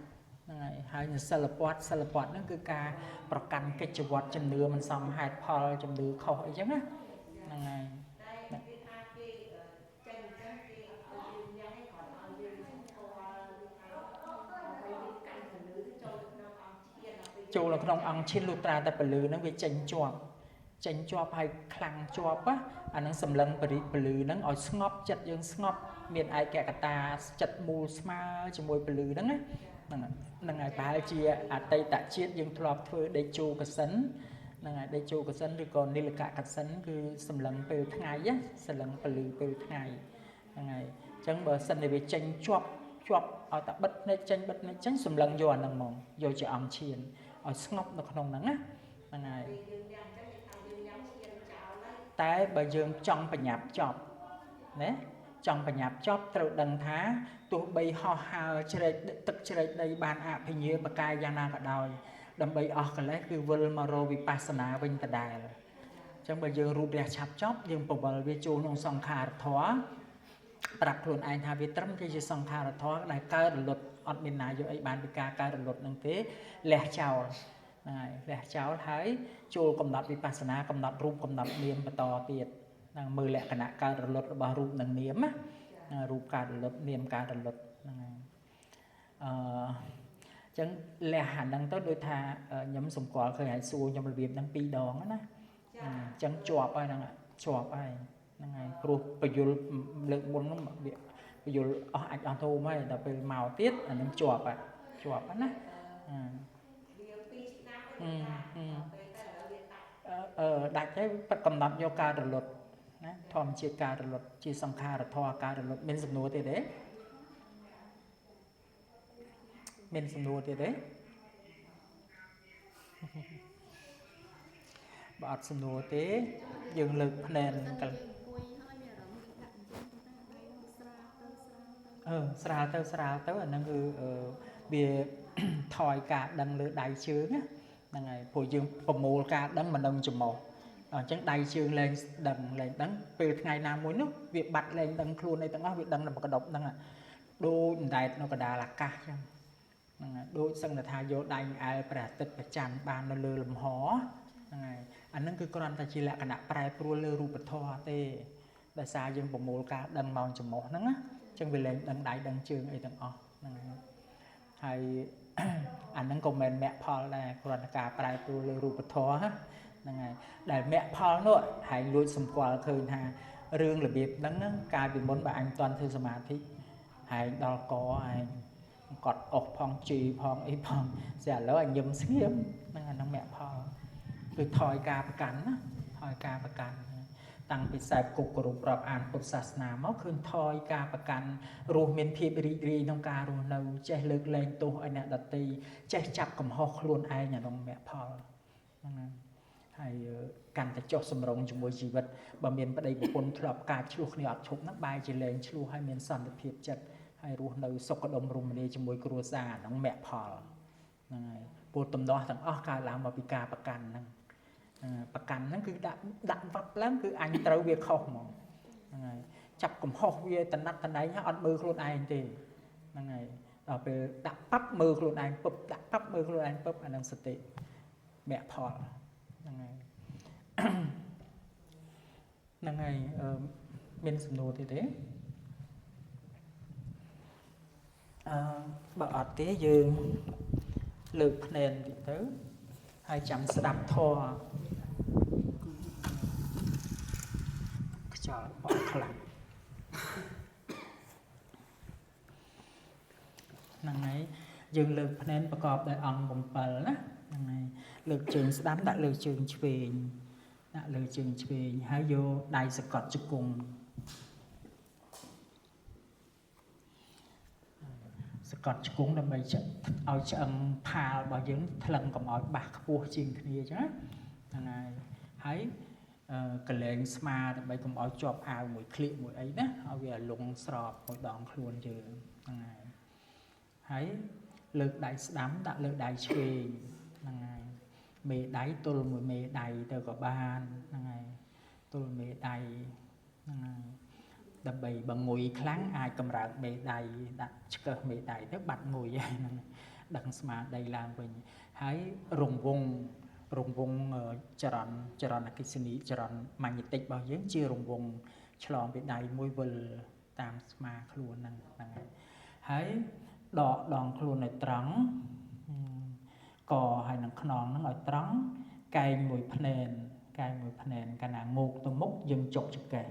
ហ្នឹងហើយហើយនៅសិលពតសិលពតហ្នឹងគឺការប្រកាន់កិច្ចវត្តជំនឿមិនសមហេតុផលជំនឿខុសអីចឹងណាហ្នឹងហើយតែគេថាគេចេញចឹងគេឲ្យយើងញ៉ាំគាត់ឲ្យយើងស្គាល់ឲ្យកាន់ពលឺចូលក្នុងអង្គឈាន ចូលនៅក្នុងអង្គឈានលុះត្រាតែពលឺហ្នឹងវាចេញជាប់ចេញជាប់ហើយខ្លាំងជាប់ណាអាហ្នឹងសម្លឹងពលឺហ្នឹងឲ្យស្ងប់ចិត្តយើងស្ងប់មានឯកកតាចិត្តមូលស្មើជាមួយពលឺហ្នឹងណាហ្នឹងហើយប្រហែលជាអតីតជាតិយើងធ្លាប់ធ្វើដេជោកសិនហ្នឹងហើយដេជោកសិនឬក៏និលកកសិនគឺសម្លឹងពេលថ្ងៃណាសម្លឹងពលឺពេលថ្ងៃហ្នឹងហើយអញ្ចឹងបើសិនតែវាចេញជាប់ជាប់ឲ្យតែបិទភ្នែកចេញបិទភ្នែកចេញសម្លឹងយកអាហ្នឹងហ្មងយកជាអង្គឈានឲ្យស្ងប់នៅក្នុងហ្នឹងណាហ្នឹងហើយតែបើយើងចង់បញ្ញាប់ចប់ណាចង់បញ្ញាប់ចប់ត្រូវដឹងថាទោះបីហោះហើរជ្រែកទឹកជ្រែកដីបានអភិញ្ញាបកាយយ៉ាងណាក៏ដោយដើម្បីអស់កិលេសគឺវិលមករកវិបស្សនាវិញដដែលអញ្ចឹងបើយើងរូបរះឆាប់ចប់យើងពវល់វាចូលក្នុងសង្ខារធម៌ប្រាប់ខ្លួនឯងថាវាត្រឹមជាសង្ខារធម៌ដែលកើតរលត់អត់មានណាយកអីបានពីការកើតរលត់នឹងទេលះចោលហ្នឹងហើយលះចោលហើយចូលកំណត់វិបស្សនាកំណត់រូបកំណត់នាមបន្តទៀតហ្នឹងមើលលក្ខណៈកើតរលត់របស់រូបនិងនាមណារូបកើតរលត់នាមកើតរលត់ហ្នឹងហើយអញ្ចឹងលះអាហ្នឹងទៅដូចថាខ្ញុំសម្គាល់ឃើញហើយសួរខ្ញុំរបៀបហ្នឹងពីរដងណាអញ្ចឹងជាប់ហើយហ្នឹងជាប់ហើយហ្នឹងហើយព្រោះពយលលើកមុនហ្នឹងពយលអស់អាចអស់ធំហើយដល់ពេលមកទៀតអាហ្នឹងជាប់ហើយជាប់ណាដាច់ហើយប៉ិតកំណត់យកការរលត់ណាធម្មជាតិការរលត់ជាសង្ខារធម៌ការរលត់មានសំណួរទៀតទេមានសំណួរទៀតទេបើអត់សំណួរទេយើងលើកភ្នែនកលស្រាលទៅស្រាលទៅអាហ្នឹងគឺវាថយការដឹងលើដៃជើងណាហ្នឹងហើយព្រោះយើងប្រមូលការដឹងមិនដឹងច្រមុះអញ្ចឹងដៃជើងលែងដឹងលែងដឹងពេលថ្ងៃណាមួយនោះវាបាត់លែងដឹងខ្លួនអីទាំងអស់វាដឹងតែមកកដប់ហ្នឹងដូចអណ្ដែតនៅកណ្ដាលអាកាសអញ្ចឹងហ្នឹងហើយដូចសឹងតែថាយកដៃអែលព្រះអាទិត្យប្រច័នបាននៅលើលំហហ្នឹងហើយអាហ្នឹងគឺគ្រាន់តែជាលក្ខណៈប្រែប្រួលលើរូបធម៌ទេដោយសារយើងប្រមូលការដឹងមកច្រមុះហ្នឹងណាអញ្ចឹងវាលែងដឹងដៃដឹងជើងអីទាំងអស់ហ្នឹងហើយអាហ្នឹងក៏មិនមែនមគ្គផលដែរគ្រាន់តែការប្រែប្រួលលើរូបធម៌ហ្នឹងហើយដែលមគ្គផលនោះហើយលួចសម្គាល់ឃើញថារឿងរបៀបហ្នឹងកាលពីមុនបើអញមិនទាន់ធ្វើសមាធិហើយដល់កឯងកត់អស់ផងជីផងអីផងស្រាប់ឥឡូវអញញឹមស្ងៀមហ្នឹងអាហ្នឹងមគ្គផលគឺថយការប្រកាន់ណាថយការប្រកាន់តាំងពីខ្សែគុកគោរពរាប់អានពុទ្ធសាសនាមកឃើញថយការប្រកាន់រស់មានភាពរីករាយក្នុងការរស់នៅចេះលើកលែងទោសឲ្យអ្នកដទៃចេះចាប់កំហុសខ្លួនឯងអានោះមគ្គផលហ្នឹងហើយកាន់តែចុះសម្រុងជាមួយជីវិតបើមានប្តីប្រពន្ធធ្លាប់ការឆ្លោះគ្នាអត់ឈប់ហ្នឹងបែរជាលែងឆ្លោះហើយមានសន្តិភាពចិត្តហើយរស់នៅសុខដុមរមនាជាមួយគ្រួសារហ្នឹងមគ្គផលហ្នឹងហើយព្រោះទំនាស់ទាំងអស់កើតឡើងមកពីការប្រកាន់ហ្នឹងប្រកាន់ហ្នឹងគឺដាក់វ៉ាប់ឡើងគឺអញត្រូវវាខុសហ្មងហ្នឹងហើយចាប់កំហុសវាតំណាត់តំណែងអត់មើលខ្លួនឯងទេ ហ្នឹងហើយដល់ពេលដាក់ប៉ាប់មើលខ្លួនឯងពឹបដាក់ប៉ាប់មើលខ្លួនឯងពឹបអានឹងសតិមគ្គផលហ្នឹងហើយហ្នឹងហើយមានសំណួរទៀតទេបើអត់ទេយើងលើកភ្នែនតិចទៅហើយចាំស្ដាប់ធម៌ខ្យល់បក់ខ្លាំងហ្នឹងហើយយើងលើកភ្នែនប្រកបដោយអង្គ7ណាហ្នឹងហើយលើកជើងស្ដាំដាក់លើជើងឆ្វេងដាក់លើជើងឆ្វេងហើយយកដៃសកត់ជង្គង់សកត់ជង្គង់ដើម្បីឲ្យឆ្អឹងផាលរបស់យើងថ្លឹងកុំឲ្យបាសខ្ពស់ជាងគ្នាអញ្ចឹងហ្នឹងហើយហើយកលែងស្មាដើម្បីកុំឲ្យជាប់អាវមួយក្លៀកមួយអីណាឲ្យវាលងស្របមួយដងខ្លួនយើងហ្នឹងហើយហើយលើកដៃស្ដាំដាក់លើដៃឆ្វេងហ្នឹងហើយមេដៃទល់មួយមេដៃទៅក៏បានហ្នឹងហើយទល់មេដៃហ្នឹងហើយដើម្បីបើងុយខ្លាំងអាចកម្រើកមេដៃដាក់ឆ្កឹះមេដៃទៅបាត់ងុយហ្នឹងដឹងស្មារតីឡើងវិញហើយរង្វង់ចរន្តអគ្គិសនីចរន្តម៉ាញេទិករបស់យើងជារង្វង់ឆ្លងពីដៃមួយវិលតាមស្មាខ្លួនហ្នឹងហ្នឹងហើយហើយដកដងខ្លួនឲ្យត្រង់កហើយនឹងខ្នងហ្នឹងឲ្យត្រង់កែងមួយភ្នែនកែងមួយភ្នែនកាលណាងោកទៅមុខយើងចុកចង្កេះ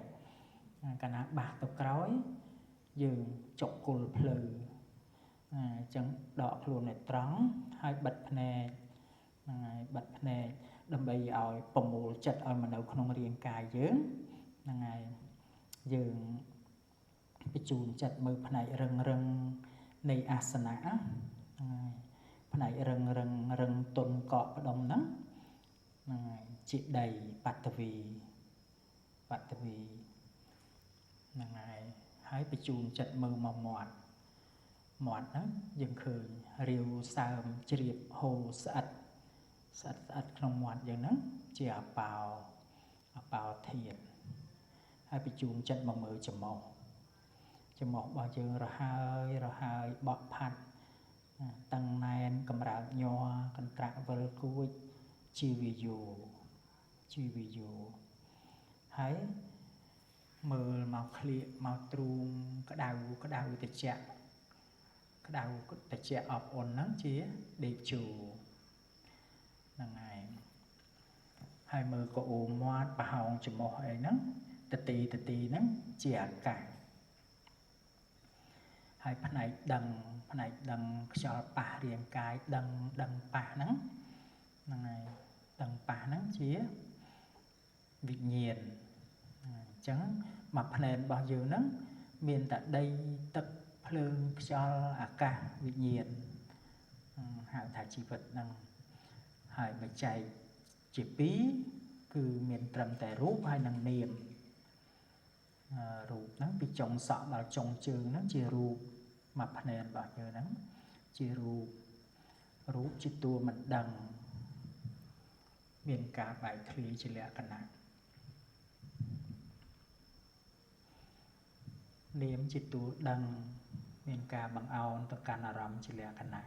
កាលណាបាសទៅក្រោយយើងចុកគល់ភ្លៅអញ្ចឹងដកខ្លួនឲ្យត្រង់ហើយបិទភ្នែកហ្នឹងហើយបិទភ្នែកដើម្បីឲ្យប្រមូលចិត្តឲ្យមកនៅក្នុងរាងកាយយើងហ្នឹងហើយយើងបញ្ជូនចិត្តមើលផ្នែករឹងរឹងនៃអាសនៈហ្នឹងហើយផ្នែករឹងរឹងរឹងទុនកកផ្ដុំហ្នឹងហ្នឹងហើយជាដីបតវីបតវីហ្នឹងហើយហើយបញ្ជូនចិត្តមើលមកមាត់មាត់ហ្នឹងយើងឃើញរាវសើមជ្រាបហូរស្អិតស្អិតស្អិតក្នុងមាត់យើងហ្នឹងជាអបោអបោធាតុហើយបញ្ជូនចិត្តមកមើលច្រមុះច្រមុះរបស់យើងរហើយរហើយបក់ផាត់តឹងណែនកម្រើកញ័រកន្ត្រាក់វិលគួចជីវិយោជីវិយោហើយមើលមកក្លៀកមកទ្រូងក្តៅក្តៅត្រជាក់ក្តៅត្រជាក់អបអ៊ុនហ្នឹងជាដេកជូហ្នឹងហើយហើយមើលកអូមាត់ប្រហោងច្រមុះអីហ្នឹងតទីតទីហ្នឹងជាអាកាសហើយផ្នែកដឹងផ្នែកដឹងខ្យល់ប៉ះរាងកាយដឹងដឹងប៉ះហ្នឹងហ្នឹងហើយដឹងប៉ះហ្នឹងជាវិញ្ញាណអញ្ចឹងមួយភ្នែនរបស់យើងហ្នឹងមានតែដីទឹកភ្លើងខ្យល់អាកាសវិញ្ញាណហៅថាជីវិតហ្នឹងហើយបើចែកជាពីរគឺមានត្រឹមតែរូបហើយនិងនាមរូបហ្នឹងពីចុងសក់ដល់ចុងជើងហ្នឹងជារូបមួយភ្នែនរបស់យើងហ្នឹងជារូបរូបជាតួមិនដឹងមានការបែកធ្លាយជាលក្ខណៈនាមជាតួដឹងមានការបង្អោនទៅកាន់អារម្មណ៍ជាលក្ខណៈ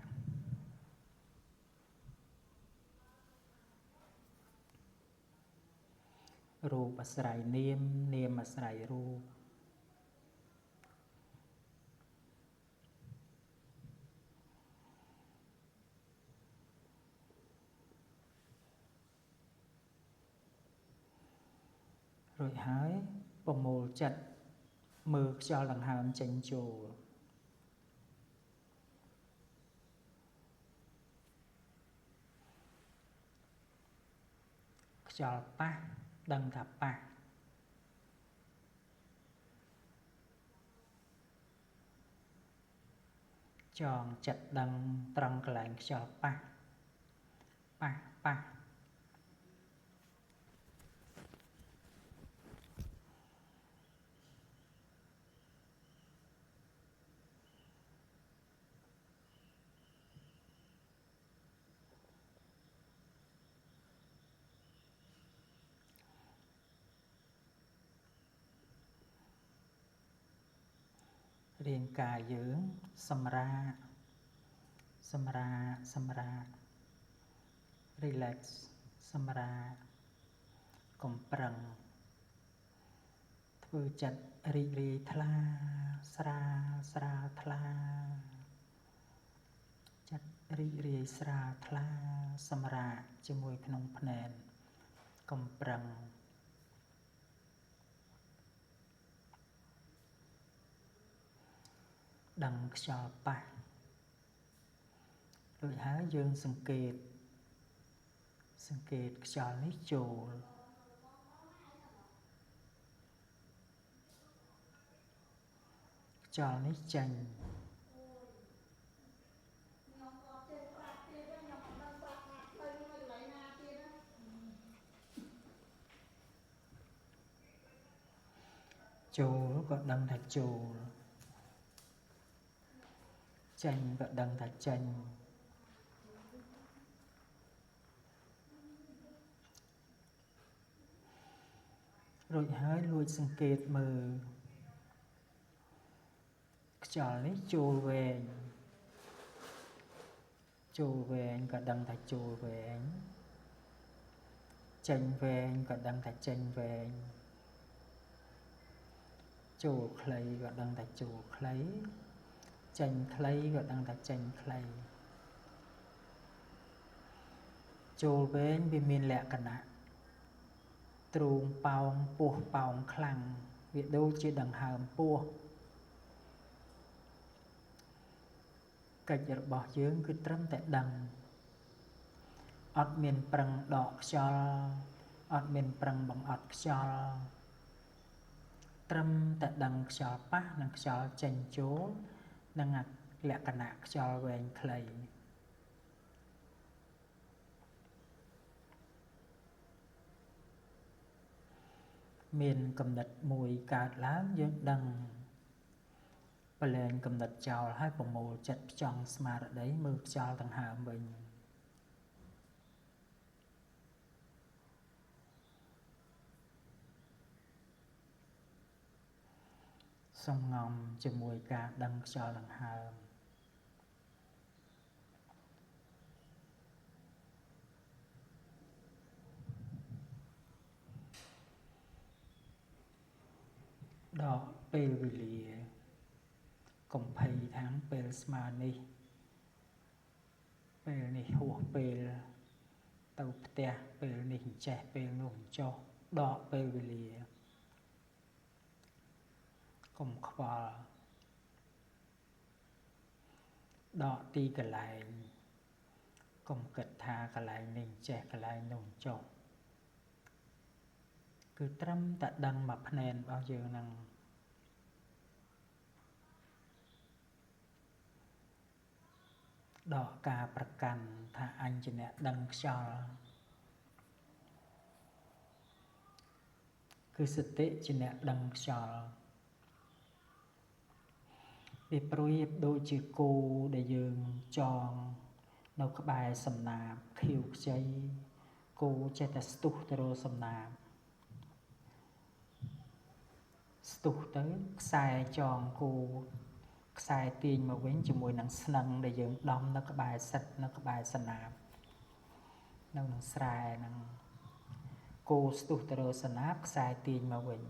រូបអាស្រ័យនាមនាមអាស្រ័យរូបរួចហើយប្រមូលចិត្តមើលខ្យល់ដង្ហើមចេញចូលខ្យល់ប៉ះដឹងថាប៉ះចងចិត្តដឹងត្រង់កន្លែងខ្យល់ប៉ះប៉ះប៉ះ រាងកាយយើងសម្រាកសម្រាកសម្រាក relax សម្រាកកុំប្រឹងធ្វើចិត្តរីករាយថ្លាស្រាលស្រាលថ្លាចិត្តរីករាយស្រាលថ្លាសម្រាកជាមួយក្នុងភ្នែនកុំប្រឹងដឹងខ្យល់ប៉ះរួចហើយយើងសង្កេតខ្យល់នេះចូលខ្យល់នេះចេញចូលក៏ដឹងថាចូលចេញក៏ដឹងថាចេញរួចហើយលួចសង្កេតមើលខ្យល់នេះចូលវែងចូលវែងក៏ដឹងថាចូលវែងចេញវែងក៏ដឹងថាចេញវែងចូលខ្លីក៏ដឹងថាចូលខ្លីចេញខ្លីក៏ដឹងថាចេញខ្លីចូលវែងវាមានលក្ខណៈទ្រូងប៉ោងពោះប៉ោងខ្លាំងវាដូចជាដង្ហើមពោះកិច្ចរបស់យើងគឺត្រឹមតែដឹងអត់មានប្រឹងដកខ្យល់អត់មានប្រឹងបង្អត់ខ្យល់ត្រឹមតែដឹងខ្យល់ប៉ះនិងខ្យល់ចេញចូលនិងលក្ខណៈខ្យល់វែងខ្លីមានកំណត់មួយកើតឡើងយើងដឹងប្រលែងកំណត់ចោលហើយប្រមូលចិត្តផ្ចង់ស្មារតីមើលខ្យល់ដង្ហើមវិញសងំជាមួយការដឹងខ្យល់ដង្ហើមដកពេលវេលាកុំភ័យថាងពេលស្មើនេះពេលនេះហួសពេលទៅផ្ទះពេលនេះចេះពេលនោះចុះដកពេលវេលាកុំខ្វល់ដកទីកន្លែងកុំគិតថាកន្លែងនេះចេះកន្លែងនោះចុះគឺត្រឹមតែដឹងមួយភ្នែនរបស់យើងនឹងដកការប្រកាន់ថាអញជាអ្នកដឹងខ្យល់គឺសតិជាអ្នកដឹងខ្យល់វាប្រៀបដូចជាគោដែលយើងចងនៅក្បែរសំណាបខៀវខ្ចីគោចេះតែស្ទុះទៅរកសំណាបស្ទុះទៅខ្សែចងគោខ្សែទាញមកវិញជាមួយនឹងស្នឹងដែលយើងដំនៅក្បែរសិតនៅក្បែរសណាបនៅនឹងស្រែនឹងគោស្ទុះទៅរកសណាបខ្សែទាញមកវិញ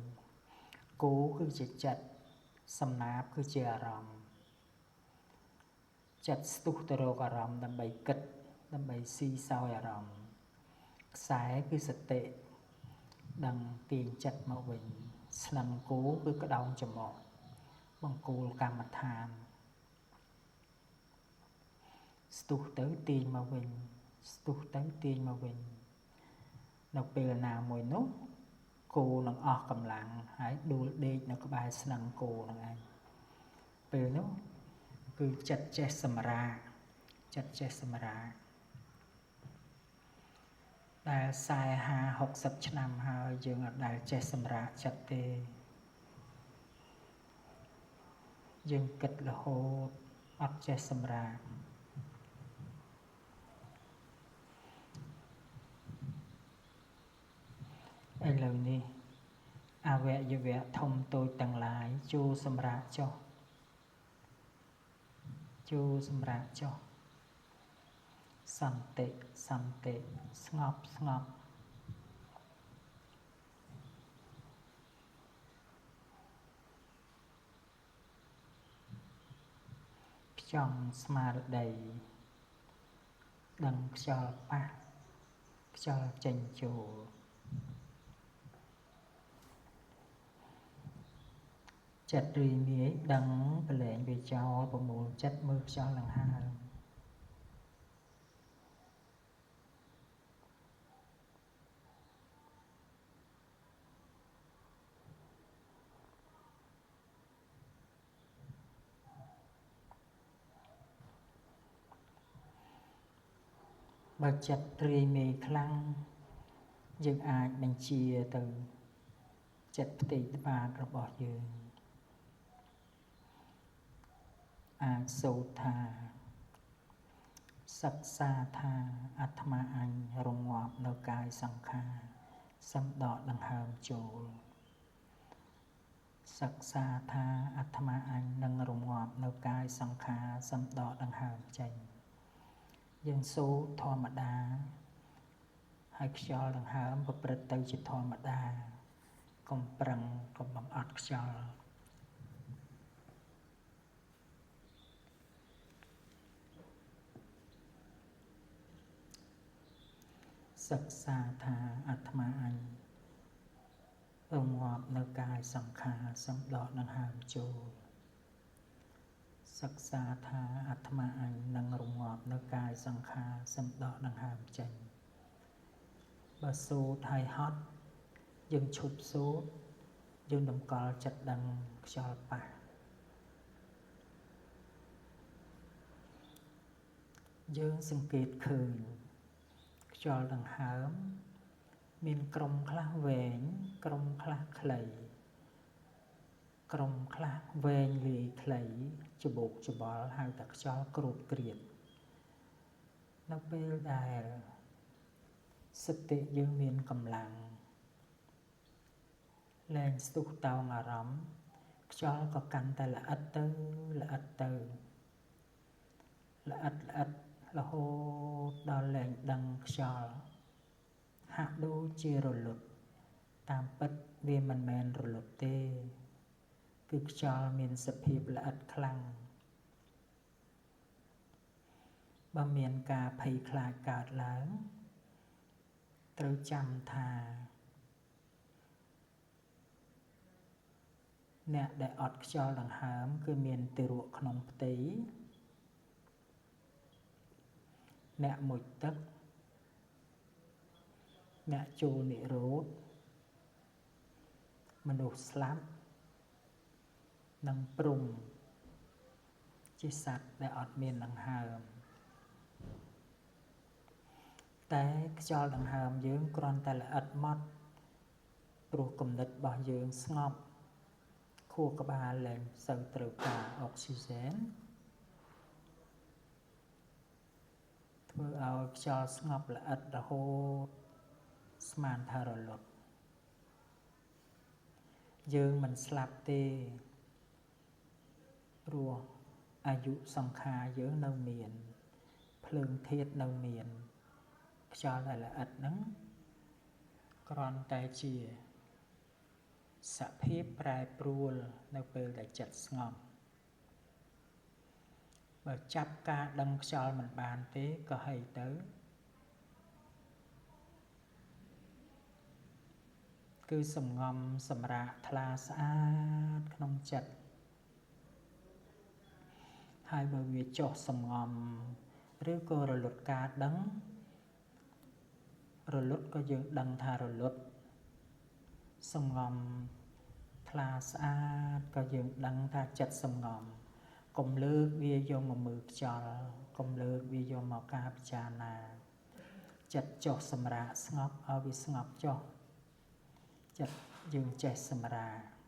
គោគឺជាចិត្តសំណាបគឺជាអារម្មណ៍ចិត្តស្ទុះទៅរកអារម្មណ៍ដើម្បីគិតដើម្បីស៊ីសោយអារម្មណ៍ខ្សែគឺសតិដឹងទាញចិត្តមកវិញស្នឹងគោគឺក្តោងច្រមុះបង្គោលកម្មដ្ឋានស្ទុះទៅទាញមកវិញស្ទុះទៅទាញមកវិញនៅពេលណាមួយនោះគោនឹងអស់កម្លាំងហើយដួលដេកនៅក្បែរស្នឹងគោនឹងឯងពេលនោះគឺចិត្តចេះសម្រាកចិត្តចេះសម្រាកដែល40 50 60ឆ្នាំហើយយើងអត់ដែលចេះសម្រាកចិត្តទេយើងគិតរហូតអត់ចេះសម្រាកឥឡូវនេះអវយវៈធំតូចទាំងឡាយចូលសម្រាកចុះ ចូលសម្រាកចុះសន្តិសន្តិស្ងប់ស្ងប់ផ្ចង់ស្មារតីដឹងខ្យល់ប៉ះខ្យល់ចេញចូលចិត្តរីនាយដឹងប្រឡែងវាចោលប្រមូលចិត្តមើលខ្យល់ដង្ហើមបើចិត្តរីមេខ្លាំងយើងអាចបញ្ជាទៅចិត្តផ្ទៃបាតរបស់យើងអាចសូត្រថាសិក្សាថាអាត្មាអញរងាប់នៅកាយសង្ខារសំដកដង្ហើមចូលសិក្សាថាអាត្មាអញនឹងរងាប់នៅកាយសង្ខារសំដកដង្ហើមចេញយើងសូត្រធម្មតាហើយខ្យល់ដង្ហើមប្រព្រឹត្តទៅជាធម្មតាកុំប្រឹងកុំបង្អត់ខ្យល់សិក្សាថាអាត្មាអញរងាប់នៅកាយសង្ខារសំដកដង្ហើមចូលសិក្សាថាអាត្មាអញនឹងរងាប់នៅកាយសង្ខារសំដកដង្ហើមចេញបើសូត្រហើយហត់យើងឈប់សូត្រយើងតម្កល់ចិត្តដឹងខ្យល់ប៉ះយើងសង្កេតឃើញខ្យល់ដង្ហើមមានក្រុមខ្លះវែងក្រុមខ្លះខ្លីក្រុមខ្លះវែងលាយខ្លីច្បោកច្បល់ហៅថាខ្យល់គ្របគ្រៀតនៅពេលដែលសតិយើងមានកម្លាំងលែងស្ទុះតោងអារម្មណ៍ខ្យល់ក៏កាន់តែល្អិតទៅល្អិតទៅល្អិតល្អិតរហូតដល់លែងដឹងខ្យល់ហាក់ដូចជារលត់តាមពិតវាមិនមែនរលត់ទេគឺខ្យល់មានសភាពល្អិតខ្លាំងបើមានការភ័យខ្លាចកើតឡើងត្រូវចាំថាអ្នកដែលអត់ខ្យល់ដង្ហើមគឺមានទារកក្នុងផ្ទៃអ្នកមុជទឹកអ្នកចូលនិរោធមនុស្សស្លាប់និងព្រំជាសត្វដែលអត់មានដង្ហើមតែខ្យល់ដង្ហើមយើងគ្រាន់តែល្អិតម៉ត់ព្រោះគំនិតរបស់យើងស្ងប់ខួរក្បាលលែងសូវត្រូវការអុកស៊ីហ្សែនធ្វើឲ្យខ្យល់ស្ងប់ល្អិតរហូតស្មានថារលត់យើងមិនស្លាប់ទេព្រោះអាយុសង្ខារយើងនៅមានភ្លើងធាតុនៅមានខ្យល់ដែលល្អិតហ្នឹងគ្រាន់តែជាសភាពប្រែប្រួលនៅពេលដែលចិត្តស្ងប់បើចាប់ការដឹងខ្យល់មិនបានទេក៏ហីទៅគឺសំងំសម្រាកថ្លាស្អាតក្នុងចិត្តហើយបើវាចុះសំងំឬក៏រលត់ការដឹងរលត់ក៏យើងដឹងថារលត់សំងំថ្លាស្អាតក៏យើងដឹងថាចិត្តសំងំកុំលើកវាយកមកមើលខ្យល់កុំលើកវាយកមកការពិចារណាចិត្តចុះសម្រាកស្ងប់ឲ្យវាស្ងប់ចុះចិត្តយើងចេះសម្រាក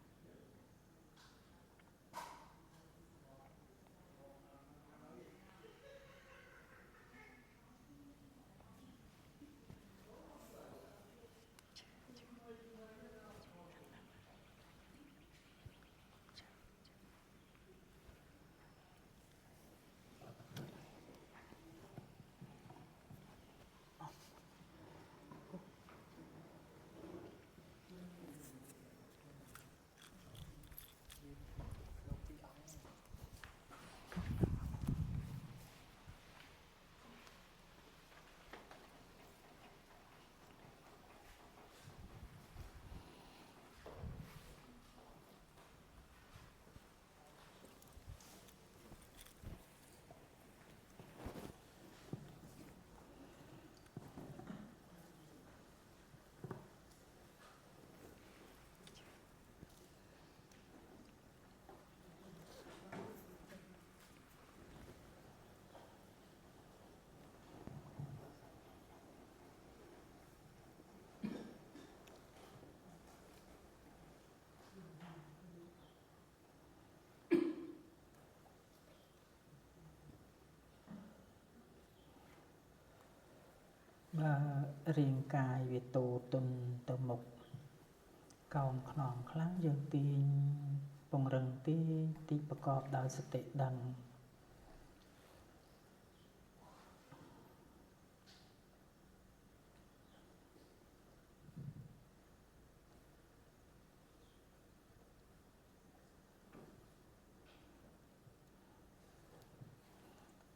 បើរាងកាយវាតូទុនទៅមុខកោងខ្នងខ្លាំងយើងទាញពង្រឹងទីទីប្រកបដោយសតិដឹង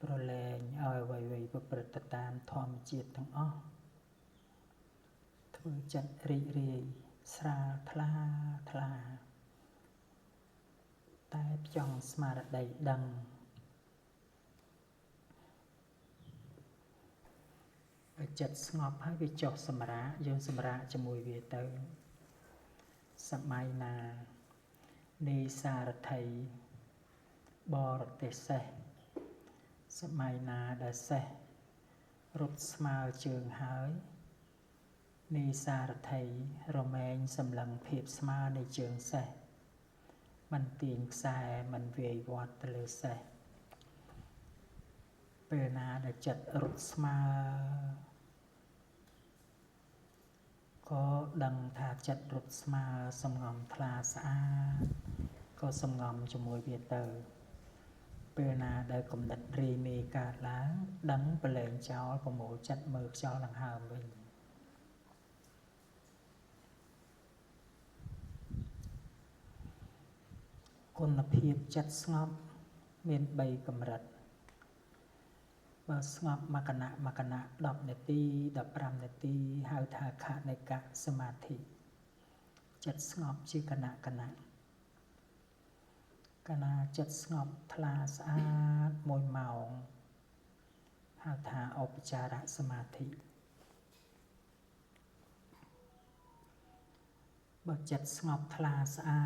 ប្រលែងឲ្យអ្វីៗប្រព្រឹត្តទៅតាមធម្មជាតិទាំងអស់ធ្វើចិត្តរីករាយស្រាលថ្លាថ្លាតែផ្ចង់ស្មារតីដឹងបើចិត្តស្ងប់ហើយវាចុះសម្រាកយើងសម្រាកជាមួយវាទៅសម័យណានៃសារថីបរទេសសេះសម័យណាដែលសេះរត់ស្មើជើងហើយនៃសារថីរមែងសម្លឹងភាពស្មើនៃជើងសេះមិនទាញខ្សែមិនវាយវាត់ទៅលើសេះពេលណាដែលចិត្តរត់ស្មើក៏ដឹងថាចិត្តរត់ស្មើសំងំថ្លាស្អាតក៏សំងំជាមួយវាទៅពេលណាដែលគំនិតរីមេកើតឡើងដឹងប្រឡែងចោលប្រមូលចិត្តមើលខ្យល់ដង្ហើមវិញគុណភាពចិត្តស្ងប់មាន3កម្រិតបើស្ងប់មកគណៈមកគណៈ10នាទី15នាទីហៅថាខនិកសមាធិចិត្តស្ងប់ជាគណៈគណៈកាលណាចិត្តស្ងប់ថ្លាស្អាត1ម៉ោងហៅថាឧបចារសមាធិបើចិត្តស្ងប់ថ្លាស្អា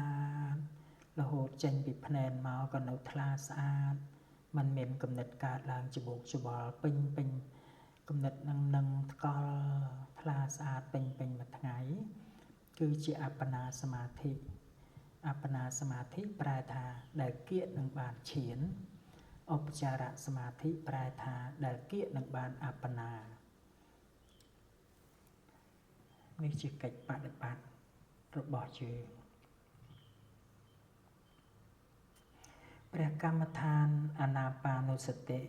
តរហូតចេញពីភ្នែនមកក៏នៅថ្លាស្អាតมันមានគំនិតកើតឡើងច្បូកច្បល់ពេញពេញគំនិតនឹងថ្កល់ថ្លាស្អាតពេញពេញមួយថ្ងៃគឺជាអបណាសមាធិអបណាសមាធិប្រែថាដែលគៀកនឹងបានឈានឧបចារសមាធិប្រែថាដែលគៀកនឹងបានអបណានេះជាកិច្ចបដិបត្តិរបស់យើងព្រះកម្មដ្ឋានអានាបានុសតិ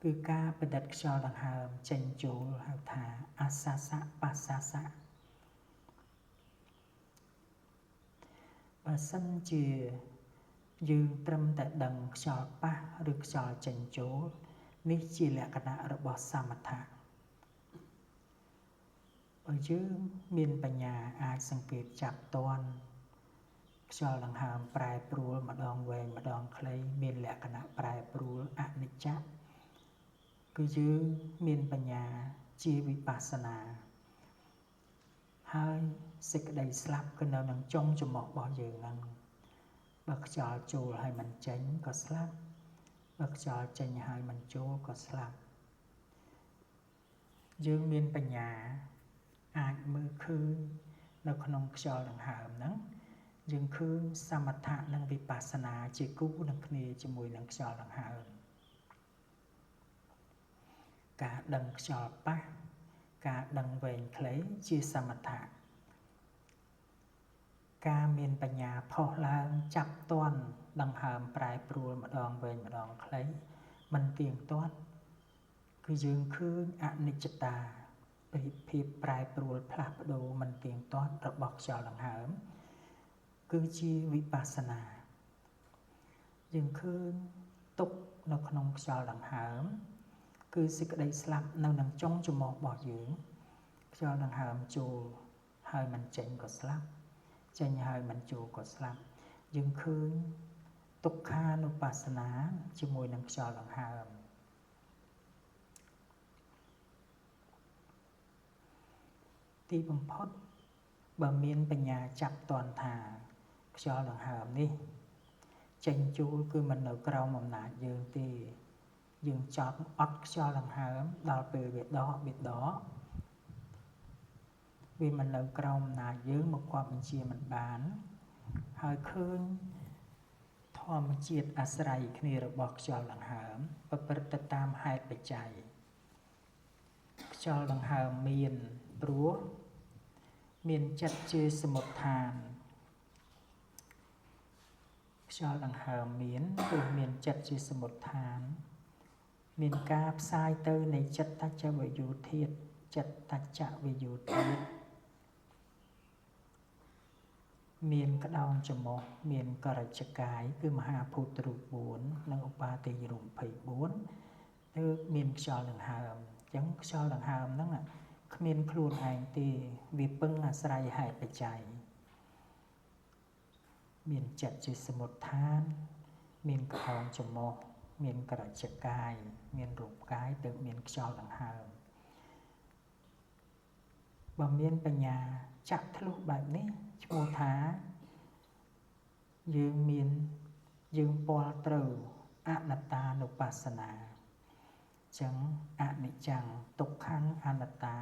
គឺការពិនិត្យខ្យល់ដង្ហើមចេញចូលហៅថាអាសាសៈបាសាសៈបើសិនជាយើងត្រឹមតែដឹងខ្យល់ប៉ះឬខ្យល់ចេញចូលនេះជាលក្ខណៈរបស់សមថៈបើយើងមានបញ្ញាអាចសង្កេតចាប់ទាន់ខ្យល់ដង្ហើមប្រែប្រួលម្ដងវែងម្ដងខ្លីមានលក្ខណៈប្រែប្រួលអនិច្ចៈគឺយើងមានបញ្ញាជាវិបស្សនាហើយសេចក្តីស្លាប់គឺនៅនឹងចុងច្រមុះរបស់យើងហ្នឹងបើខ្យល់ចូលហើយមិនចេញក៏ស្លាប់បើខ្យល់ចេញហើយមិនចូលក៏ស្លាប់យើងមានបញ្ញាអាចមើលឃើញនៅក្នុងខ្យល់ដង្ហើមហ្នឹងយើងឃើញសមថៈនិងវិបស្សនាជាគូនឹងគ្នាជាមួយនឹងខ្យល់ដង្ហើមការដឹងខ្យល់ប៉ះការដឹងវែងខ្លីជាសមថៈការមានបញ្ញាផុសឡើងចាប់ទាន់ដង្ហើមប្រែប្រួលម្ដងវែងម្ដងខ្លីមិនទៀងទាត់គឺយើងឃើញអនិច្ចតាភាពប្រែប្រួលផ្លាស់ប្ដូរមិនទៀងទាត់របស់ខ្យល់ដង្ហើមគឺជាវិបស្សនាយើងឃើញទុក្ខនៅក្នុងខ្យល់ដង្ហើមគឺសេចក្តីស្លាប់នៅនឹងចុងច្រមុះរបស់យើងខ្យល់ដង្ហើមចូលហើយមិនចេញក៏ស្លាប់ចេញហើយមិនចូលក៏ស្លាប់យើងឃើញទុក្ខានុបស្សនាជាមួយនឹងខ្យល់ដង្ហើមទីបំផុតបើមានបញ្ញាចាប់ទាន់ថាខ្យល់ដង្ហើមនេះចេញចូលគឺមិននៅក្រោមអំណាចយើងទេយើងចង់អត់ខ្យល់ដង្ហើមដល់ពេលវាដកវាមិននៅក្រោមអំណាចយើងមកគប់បញ្ជាមិនបានហើយឃើញធម្មជាតិអាស្រ័យគ្នារបស់ខ្យល់ដង្ហើមប្រព្រឹត្តទៅតាមហេតុបច្ច័យខ្ ខ្យល់ដង្ហើមមានព្រោះមានចិត្តជាសមុដ្ឋានខ្យល់ដង្ហើមមានព្រោះមានចិត្តជាសមុដ្ឋានមានការផ្សាយទៅនៃចិត្តចវយោធាតុចិត្តចវយោធាតុមានក្តោងច្រមុះមានករជកាយគឺមហាភូតរូប4និងឧបាទេយរូប24ទើបមានខ្យល់ដង្ហើមអញ្ចឹងខ្យល់ដង្ហើមហ្នឹងគ្មានខ្លួនឯងទេវាពឹងអាស្រ័យហេតុបច្ច័យមានចិត្តជាសមុដ្ឋានមានក្តោងច្រមុះមានករជកាយមានរូបកាយទើបមានខ្យល់ដង្ហើមបើមានបញ្ញាចាក់ធ្លុះបែបនេះឈ្មោះថាយើងមានយើងពាល់ត្រូវអនត្តានុបស្សនាចឹងអនិច្ចំទុក្ខំអនត្តា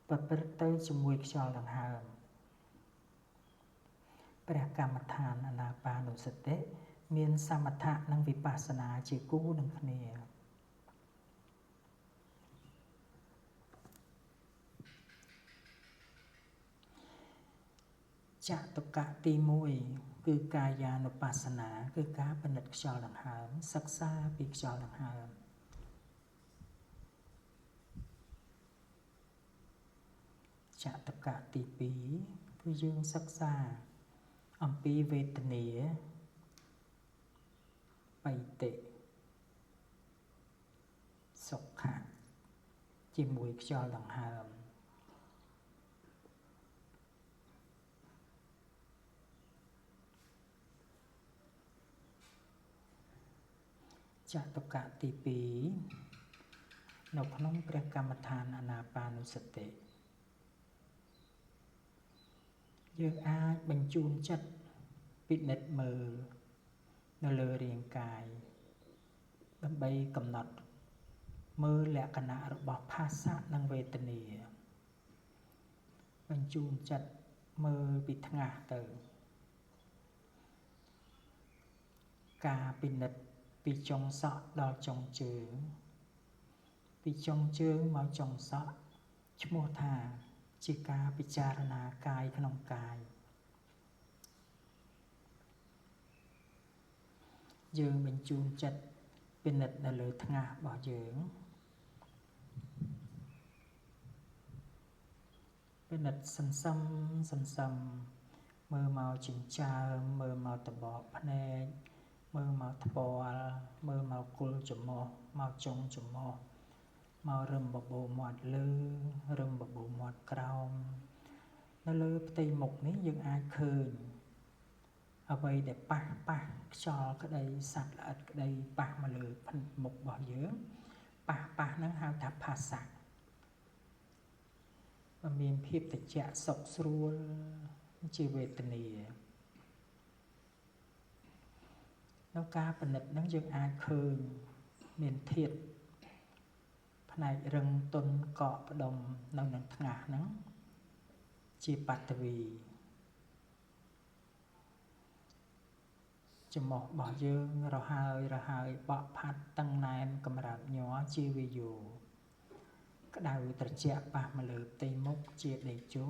ប្រព្រឹត្តទៅជាមួយខ្យល់ដង្ហើមព្រះកម្មដ្ឋានអានាបានុសតិមានសមថៈនិងវិបស្សនាជាគូនឹងគ្នាចតុកៈទី1គឺកាយានុបស្សនាគឺការពិនិត្យខ្យល់ដង្ហើមសិក្សាពីខ្យល់ដង្ហើមចតុកៈទី2គឺយើងសិក្សាអំពីវេទនាបៃតិសុខៈជាមួយខ្យល់ដង្ហើមចតុកៈទី2នៅក្នុងព្រះកម្មដ្ឋានអានាបានុសតិយើងអាចបញ្ជូនចិត្តពិនិត្យមើលនៅលើរាងកាយដើម្បីកំណត់មើលលក្ខណៈរបស់ផាសៈនិងវេទនាបញ្ជូនចិត្តមើលពីថ្ងាសទៅការពិនិត្យពីចុងសក់ដល់ចុងជើងពីចុងជើងមកចុងសក់ឈ្មោះថាជាការពិចារណាកាយក្នុងកាយយើងបញ្ជូនចិត្តពិនិត្យនៅលើថ្ងាសរបស់យើងពិនិត្យសន្សំសន្សំមើលមកចិញ្ចើមមើលមកតបកភ្នែកមើលមកថ្ពាល់មើលមកគល់ច្រមុះមកចុងច្រមុះមករឹមបបោមាត់លើរឹមបបោមាត់ក្រោមនៅលើផ្ទៃមុខនេះយើងអាចឃើញអ្វីដែលប៉ះប៉ះខ្យល់ក្តីសត្វល្អិតក្តីប៉ះមកលើមុខរបស់យើងប៉ះប៉ះហ្នឹងហៅថាផាសៈបើមានភាពត្រជាក់សុខស្រួលជាវេទនានៅការពិនិត្យហ្នឹងយើងអាចឃើញមានធាតុផ្នែករឹងទន់កកផ្ដុំនៅនឹងថ្ងាសហ្នឹងជាបឋវីច្រមុះរបស់យើងរហើយរហើយបក់ផាត់តឹងណែនកម្រើកញ័រជាវិយោក្តៅត្រជាក់ប៉ះមកលើផ្ទៃមុខជាដេជោ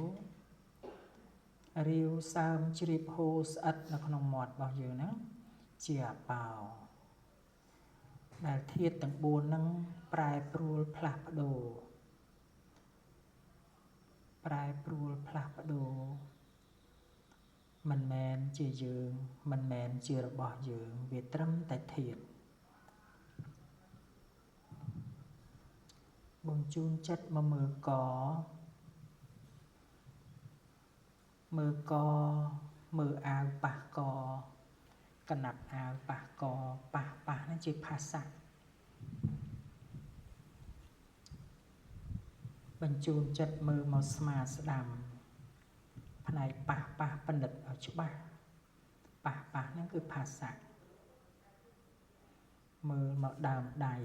រាវសើមជ្រាបហូរស្អិតនៅក្នុងមាត់របស់យើងហ្នឹងជាអបោដែលធាតុទាំង4ហ្នឹងប្រែប្រួលផ្លាស់ប្ដូរប្រែប្រួលផ្លាស់ប្ដូរមិនមែនជាយើងមិនមែនជារបស់យើងវាត្រឹមតែធាតុបញ្ជូនចិត្តមកមើលកមើលកមើលអាវប៉ះកកណាត់អាវប៉ះកប៉ះប៉ះហ្នឹងជាផាសៈបញ្ជូនចិត្តមើលមកស្មាស្ដាំផ្នែកប៉ះប៉ះពិនិត្យឲ្យច្បាស់ប៉ះប៉ះហ្នឹងគឺផាសៈមើលមកដើមដៃ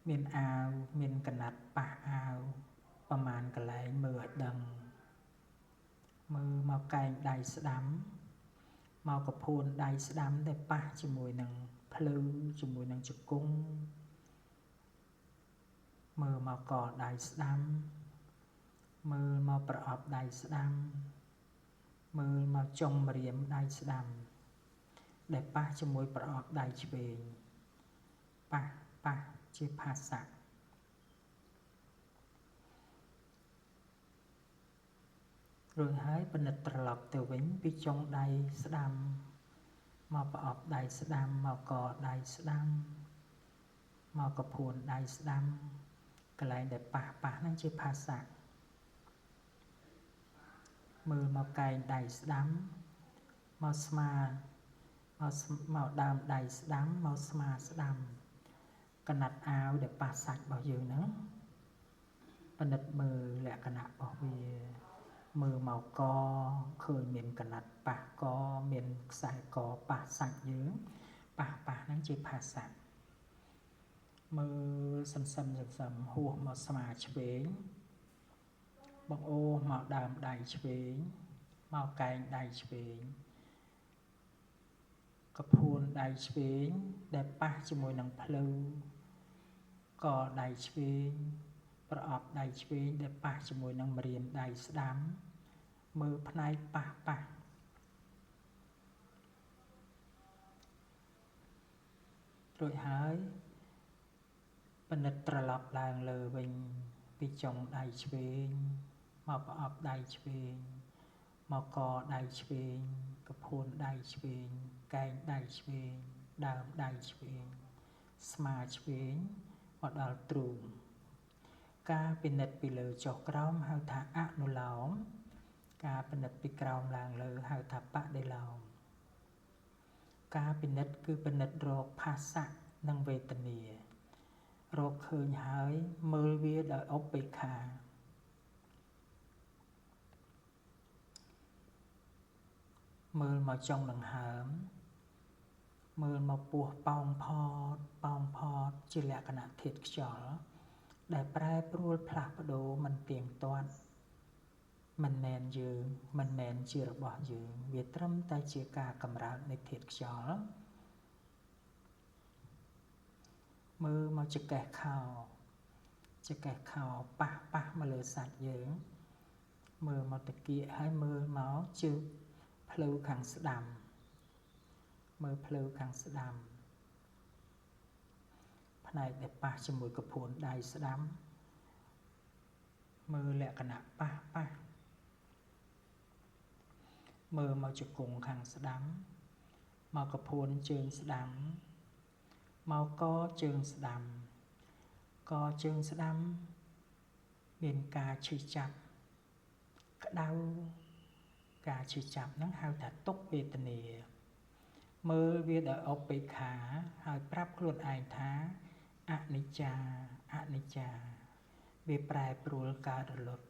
មានអាវមានកណាត់ប៉ះអាវប្រមាណកន្លែងមើលឲ្យដឹងមើលមកកែងដៃស្ដាំមកកពួនដៃស្ដាំដែលប៉ះជាមួយនឹងភ្លឺជាមួយនឹងជង្គង់ មើលមកកដៃស្ដាំមើលមកប្រអប់ដៃស្ដាំមើលមកចុងម្រាមដៃស្ដាំដែលប៉ះជាមួយប្រអប់ដៃឆ្វេងប៉ះប៉ះជាផាសៈរួចហើយពិនិត្យត្រឡប់ទៅវិញពីចុងដៃស្ដាំមកប្រអប់ដៃស្ដាំមកកដៃស្ដាំមកកពួនដៃស្ដាំកន្លែងដែលប៉ះប៉ះហ្នឹងជាផាសៈមើលមកកែងដៃស្ដាំមកស្មាមកដើមដៃស្ដាំមកស្មាស្ដាំកណាត់អាវដែលប៉ះសាច់របស់យើងហ្នឹងពិនិត្យមើលលក្ខណៈរបស់វាមើលមកកឃើញមានកណាត់ប៉ះកមានខ្សែកប៉ះសាច់យើងប៉ះប៉ះហ្នឹងជាផាសៈមើលសន្សឹមសន្សឹមហួសមកស្មាឆ្វេងបងអូមកដើមដៃឆ្វេងមកកែងដៃឆ្វេងកភួនដៃឆ្វេងដែលប៉ះជាមួយនឹងភ្លៅកដៃឆ្វេងប្រអប់ដៃឆ្វេងដែលប៉ះជាមួយនឹងម្រាមដៃស្ដាំមើលផ្នែកប៉ះប៉ះរួចហើយពិនិត្យត្រឡប់ឡើងលើវិញពីចុងដៃឆ្វេងមកប្រអប់ដៃឆ្វេងមកកដៃឆ្វេងកភួនដៃឆ្វេងកែងដៃឆ្វេងដើមដៃឆ្វេងស្មាឆ្វេងមកដល់ទ្រូងការពិនិត្យពីលើចុះក្រោមហៅថាអនុឡោមការពិនិត្យពីក្រោមឡើងលើហៅថាបដិឡោមការពិនិត្យគឺពិនិត្យរកផាសៈនិងវេទនារកឃើញហើយមើលវាដោយឧបេក្ខាមើលមកចុងដង្ហើមមើលមកពោះប៉ោងផតប៉ោងផតជាលក្ខណៈធាតុខ្យល់ដែលប្រែប្រួលផ្លាស់ប្ដូរមិនទៀងទាត់មិនមែនយើងមិនមែនជារបស់យើងវាត្រឹមតែជាការកម្រើកនៃធាតុខ្យល់មើលមកចង្កេះខោចង្កេះខោប៉ះប៉ះមកលើសាច់យើងមើលមកតាគៀកហើយមើលមកជើងផ្លូវខាងស្ដាំមើលផ្លូវខាងស្ដាំផ្នែកដែលប៉ះជាមួយកពួនដៃស្ដាំមើលលក្ខណៈប៉ះប៉ះមើលមកជង្គង់ខាងស្ដាំមកកពួនជើងស្ដាំមកកជើងស្ដាំកជើងស្ដាំមានការឈឺចាប់ក្តៅការឈឺចាប់ហ្នឹងហៅថាទុក្ខវេទនាមើលវាដោយឧបេក្ខាហើយប្រាប់ខ្លួនឯងថាអនិច្ចាអនិច្ចាវាប្រែប្រួលកើតរលត់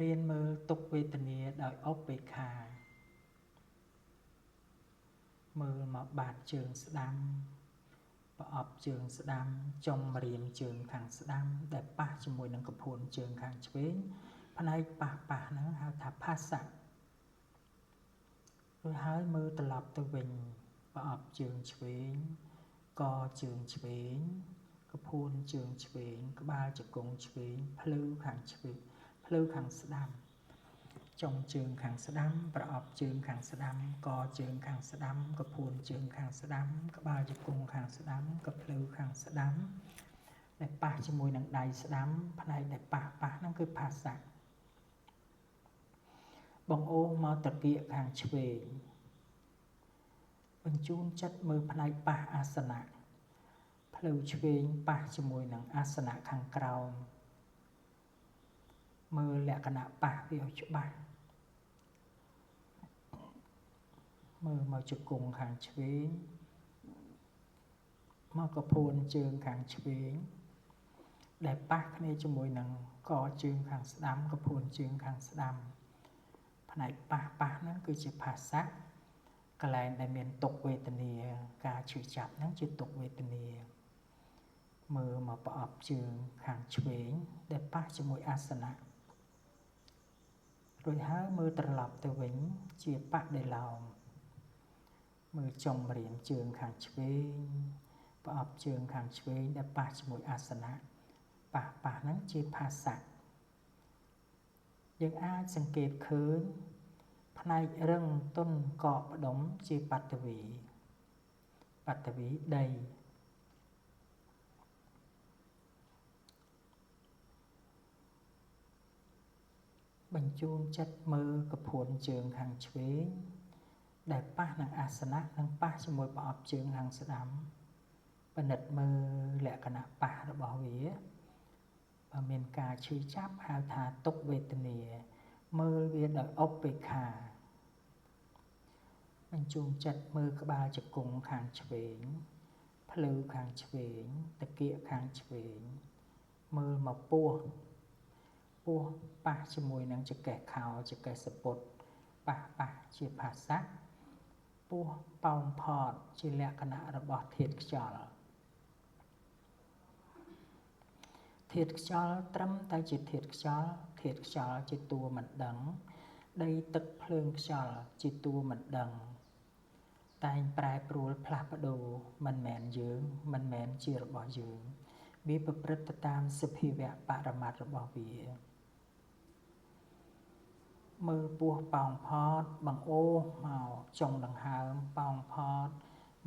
រៀនមើលទុក្ខវេទនាដោយឧបេក្ខាមើលមកបាតជើងស្ដាំប្រអប់ជើងស្ដាំចុងម្រាមជើងខាងស្ដាំដែលប៉ះជាមួយនឹងកពួនជើងខាងឆ្វេងផ្នែកប៉ះប៉ះហ្នឹងហៅថាផាសៈរួចហើយមើលត្រឡប់ទៅវិញប្រអប់ជើងឆ្វេងកជើងឆ្វេងកភួនជើងឆ្វេងក្បាលជង្គង់ឆ្វេងភ្លឺខាងឆ្វេងភ្លឺខាងស្ដាំចុងជើងខាងស្ដាំប្រអប់ជើងខាងស្ដាំកជើងខាងស្ដាំកភួនជើងខាងស្ដាំក្បាលជង្គង់ខាងស្ដាំកភ្លឺខាងស្ដាំដែលប៉ះជាមួយនឹងដៃស្ដាំផ្នែកដែលប៉ះប៉ះហ្នឹងគឺផាសៈបងអូមកតាគៀកខាងឆ្វេងបញ្ជូនចិត្តមើលផ្នែកប៉ះអាសនៈផ្លូវឆ្វេងប៉ះជាមួយនឹងអាសនៈខាងក្រោមមើលលក្ខណៈប៉ះវាឲ្យច្បាស់មើលមកជង្គង់ខាងឆ្វេងមកកភួនជើងខាងឆ្វេងដែលប៉ះគ្នាជាមួយនឹងកជើងខាងស្ដាំកភួនជើងខាងស្ដាំផ្នែកប៉ះប៉ះហ្នឹងគឺជាផាសៈកន្លែងដែលមានទុក្ខវេទនាការឈឺចាប់ហ្នឹងជាទុក្ខវេទនាមើលមកប្រអប់ជើងខាងឆ្វេងដែលប៉ះជាមួយអាសនៈរួចហើយមើលត្រឡប់ទៅវិញជាបដិឡោមមើលចុងម្រាមជើងខាងឆ្វេង ប្រអប់ជើងខាងឆ្វេងដែលប៉ះជាមួយអាសនៈ ប៉ះប៉ះហ្នឹងជាផាសៈយើងអាចសង្កេតឃើញផ្នែករឹងទន់កកផ្ដុំជាបឋវីបឋវីដីបញ្ជូនចិត្តមើលកពួនជើងខាងឆ្វេងដែលប៉ះនឹងអាសនៈនិងប៉ះជាមួយប្រអប់ជើងខាងស្ដាំពិនិត្យមើលលក្ខណៈប៉ះរបស់វាបើមានការឈឺចាប់ហៅថាទុក្ខវេទនាមើលវាដោយឧបេក្ខាបញ្ជូនចិត្តមើលក្បាលជង្គង់ខាងឆ្វេងភ្លៅខាងឆ្វេងត្រគាកខាងឆ្វេងមើលមកពោះពោះប៉ះជាមួយនឹងចង្កេះខោចង្កេះសពុតប៉ះប៉ះជាផាសៈពោះប៉ោងផតជាលក្ខណៈរបស់ធាតុខ្យល់ធាតុខ្យល់ត្រឹមតែជាធាតុខ្យល់ធាតុខ្យល់ជាតួមិនដឹងដីទឹកភ្លើងខ្យល់ជាតួមិនដឹងតែងប្រែប្រួលផ្លាស់ប្ដូរមិនមែនយើងមិនមែនជារបស់យើងវាប្រព្រឹត្តទៅតាមសភាវៈបរមត្ថរបស់វាមើលពោះប៉ោងផតបង្អូសមកចុងដង្ហើមប៉ោងផត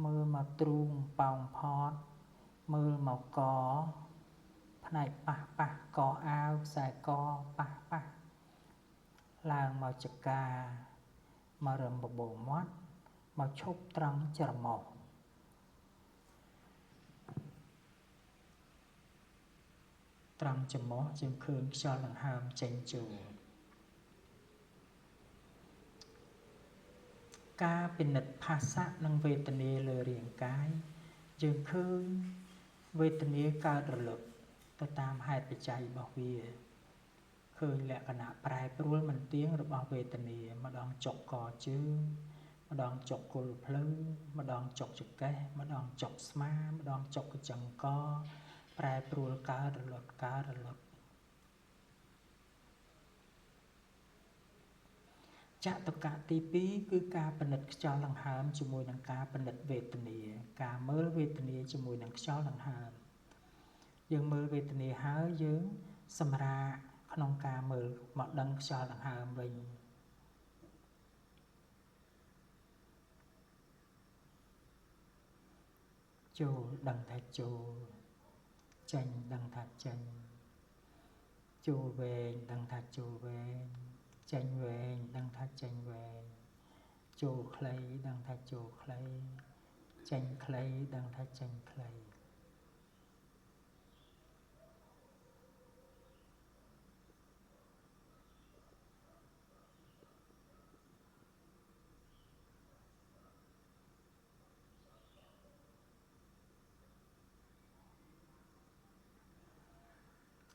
មើលមកទ្រូងប៉ោងផតមើលមកកផ្នែកប៉ះប៉ះកអាវខ្សែកប៉ះប៉ះឡើងមកចកាមករឹមបបោមាត់មកឈប់ត្រង់ច្រមុះត្រង់ច្រមុះយើងឃើញខ្យល់ដង្ហើមចេញចូលការពិនិត្យផាសៈនិងវេទនាលើរាងកាយយើងឃើញវេទនាកើតរលត់ទៅតាមហេតុបច្ច័យរបស់វាឃើញលក្ខណៈប្រែប្រួលមិនទៀងរបស់វេទនាម្ដងចុកកជើងម្ដងចុកគល់ភ្លៅម្ដងចុកចង្កេះម្ដងចុកស្មាម្ដងចុកកញ្ចឹងកប្រែប្រួលកើតរលត់កើតរលត់ចតុកៈទី2គឺការពិនិត្យខ្យល់ដង្ហើមជាមួយនឹងការពិនិត្យវេទនាការមើលវេទនាជាមួយនឹងខ្យល់ដង្ហើមយើងមើលវេទនាហើយយើងសម្រាកក្នុងការមើលមកដឹងខ្យល់ដង្ហើមវិញចូលដឹងថាចូលចេញដឹងថាចេញចូលវែងដឹងថាចូលវែងចេញវែងដឹងថាចេញវែងចូលខ្លីដឹងថាចូលខ្លីចេញខ្លីដឹងថាចេញខ្លី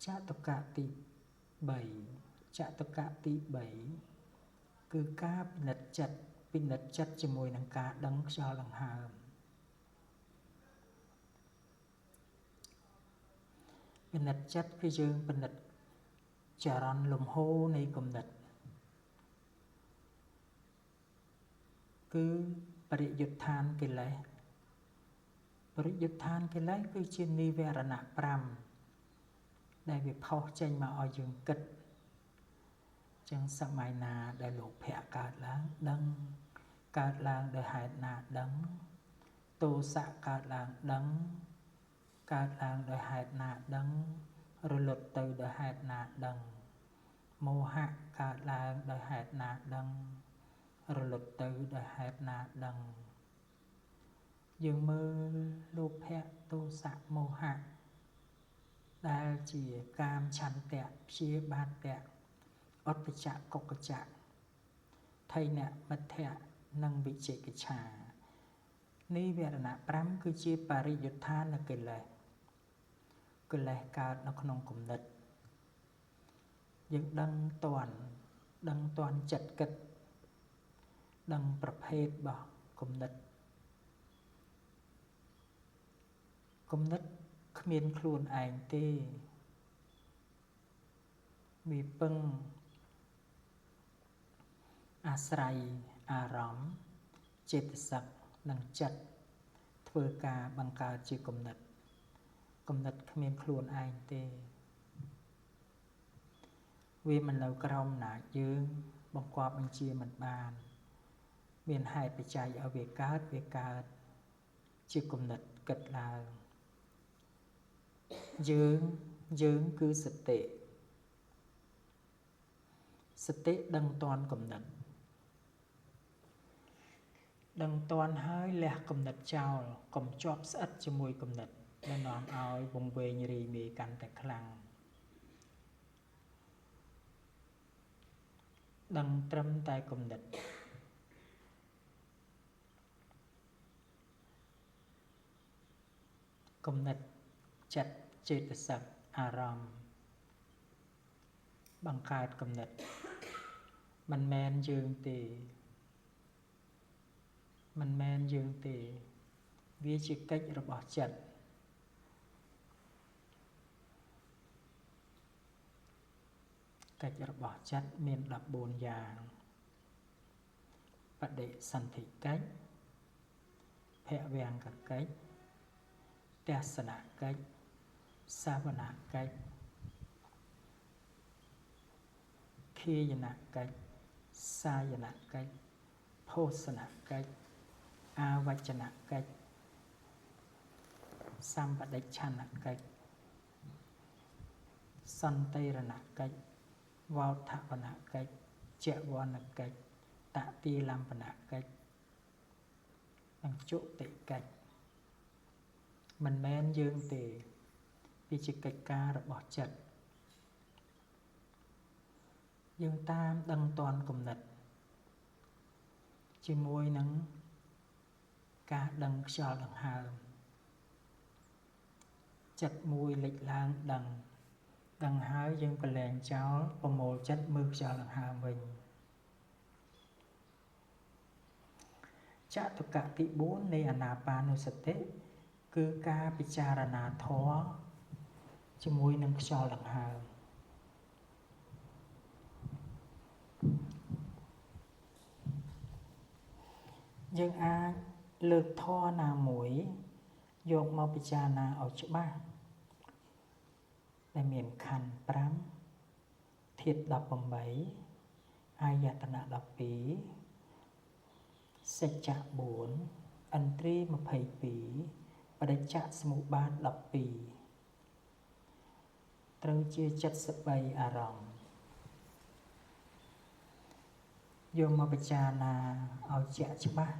ចតុកៈទី3ចតុកៈទី3គឺការពិនិត្យចិត្តពិនិត្យចិត្តជាមួយនឹងការដឹងខ្យល់ដង្ហើមពិនិត្យចិត្តគឺយើងពិនិត្យចរន្តលំហូរនៃគំនិតគឺបរិយុទ្ធានកិលេសបរិយុទ្ធានកិលេសគឺជានិវរណៈ5ដែលវាផុសចេញមកឲ្យយើងគិតចឹងសម័យណាដែលលោភៈកើតឡើងដឹងកើតឡើងដោយហេតុណាដឹងទោសៈកើតឡើងដឹងកើតឡើងដោយហេតុណាដឹងរលត់ទៅដោយហេតុណាដឹងមោហៈកើតឡើងដោយហេតុណាដឹងរលត់ទៅដោយហេតុណាដឹងយើងមើលលោភៈទោសៈមោហៈដែលជាកាមឆន្ទៈព្យាបាទៈអត្តចៈកុកចៈថៃនមិទ្ធៈនិងវិជិកិច្ឆានិវរណៈ5គឺជាបរិយុទ្ធានកិលេសកិលេសកើតនៅក្នុងគំនិតយើងដឹងទាន់ដឹងទាន់ចិត្តគិតដឹងប្រភេទរបស់គំនិតគំនិតគ្មានខ្លួនឯងទេវាពឹងអាស្រ័យអារម្មណ៍ចេតសិកនិងចិត្តធ្វើការបង្កើតជាគំនិតគំនិតគ្មានខ្លួនឯងទេ វាមិននៅក្រោមអំណាចយើងបង្គាប់បញ្ជាមិនបានមានហេតុបច្ច័យឲ្យវាកើតវាកើតជាគំនិតគិតឡើងយើងគឺសតិសតិដឹងទាន់គំនិតដឹងទាន់ហើយលះគំនិតចោលកុំជាប់ស្អិតជាមួយគំនិតដែលនាំឲ្យវង្វេងរាយមេកាន់តែខ្លាំងដឹងត្រឹមតែគំនិតគំនិតចិត្តចេតសិកអារម្មណ៍បង្កើតគំនិតមិនមែនយើងទេមិនមែនយើងទេវាជាកិច្ចរបស់ចិត្តកិច្ចរបស់ចិត្តមាន14យ៉ាងបដិសន្ធិកិច្ចភវង្គកិច្ចទស្សនកិច្ចសាវនកិច្ចឃាយនកិច្ចសាយនកិច្ចភោសនកិច្ចអាវចនកិច្ចសម្បដិឆនកិច្ចសន្តិរណកិច្ចវោថវនកិច្ចជវនកិច្ចតទីលំបនកិច្ចនិងជុតិកិច្ចមិនមែនយើងទេវាជាកិច្ចការរបស់ចិត្តយើងតាមដឹងទាន់គំនិតជាមួយនឹងការដឹងខ្យល់ដង្ហើមចិត្តមួយលេចឡើងដឹងដឹងហើយយើងប្រឡែងចោលប្រមូលចិត្តមើលខ្យល់ដង្ហើមវិញចតុកៈទី4នៃអានាបានុសតិគឺការពិចារណាធម៌ជាមួយនឹងខ្យល់ដង្ហើមយើងអាចលើកធម៌ណាមួយយកមកពិចារណាឲ្យច្បាស់ដែលមានខណ្ឌ5ធាតុ18អាយតនៈ12សច្ចៈ4ឥន្ទ្រី22បដិច្ចសមុបាទ12ត្រូវជា73អារម្មណ៍យកមកពិចារណាឲ្យជាក់ច្បាស់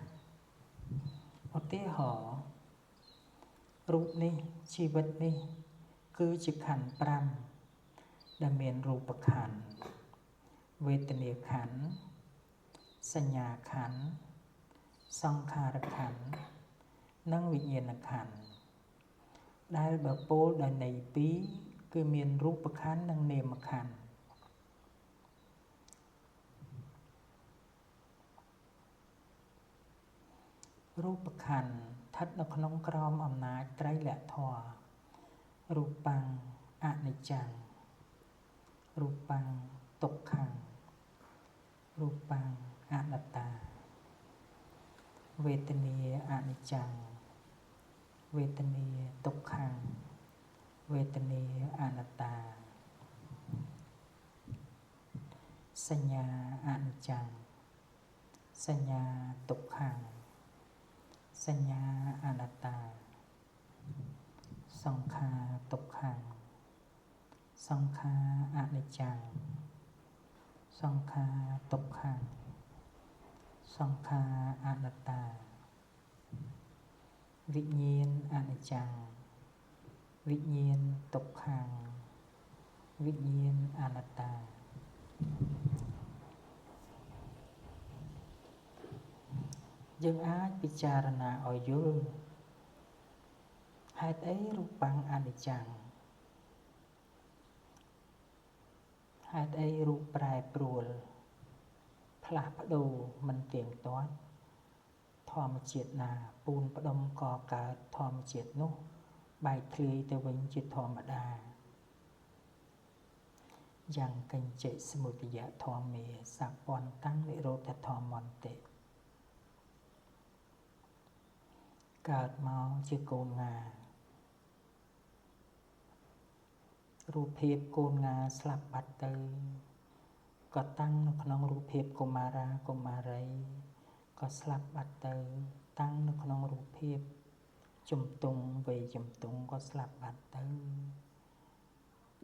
ឧទាហរណ៍រូបនេះជីវិតនេះគឺជាខណ្ឌ5ដែលមានរូបខណ្ឌវេទនាខណ្ឌសញ្ញាខណ្ឌសង្ខារខណ្ឌនិងវិញ្ញាណខណ្ឌដែលបើពោលដោយន័យពីរគឺមានរូបខណ្ឌនិងនាមខណ្ឌរូបខណ្ឌស្ថិតនៅក្នុងក្រោមអំណាចត្រៃលក្ខធម៌រូបាំងអនិច្ចំរូបាំងទុក្ខំរូបាំងអនត្តាវេទនាអនិច្ចំវេទនាទុក្ខំវេទនាអនត្តាសញ្ញាអនិច្ចំសញ្ញាទុក្ខំសញ្ញាអនត្តាសង្ខារទុក្ខំសង្ខារអនិច្ចំសង្ខារទុក្ខំសង្ខារអនត្តាវិញ្ញាណអនិច្ចំវិញ្ញាណទុក្ខំវិញ្ញាណអនត្តាយើងអាចពិចារណាឲ្យយល់ហេតុអីរូបាំងអនិច្ចំហេតុអីរូបប្រែប្រួលផ្លាស់ប្ដូរមិនទៀងទាត់ធម្មជាតិណាពូនផ្ដុំកកើតធម្មជាតិនោះបែកធ្លាយទៅវិញជាធម្មតាយ៉ាងកញ្ចិសមុទយធម្មាសពន្តាំងនិរោធធម្មន្តិកើតមកជាកូនងារូបភាពកូនងាស្លាប់បាត់ទៅ ក៏តាំងនៅក្នុងរូបភាពកុមារាកុមារីក៏ស្លាប់បាត់ទៅតាំងនៅក្នុងរូបភាពជំទង់វ័យជំទង់ក៏ស្លាប់បាត់ទៅ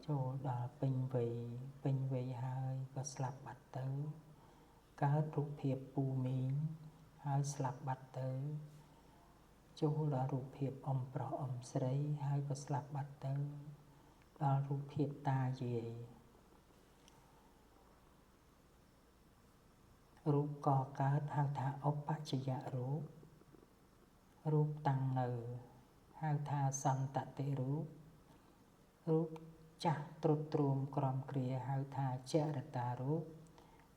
ចូលដល់ពេញវ័យពេញវ័យហើយក៏ស្លាប់បាត់ទៅកើតរូបភាពពូមីងហើយស្លាប់បាត់ទៅចូលដល់រូបភាពអ៊ំប្រុសអ៊ំស្រីហើយក៏ស្លាប់បាត់ទៅដល់រូបភាពតាយាយរូបកកើតហៅថាឧបច្ចយរូបរូបតាំងនៅហៅថាសន្តតិរូបរូបចាស់ទ្រុឌទ្រោមក្រំគ្រាហៅថាចរតារូប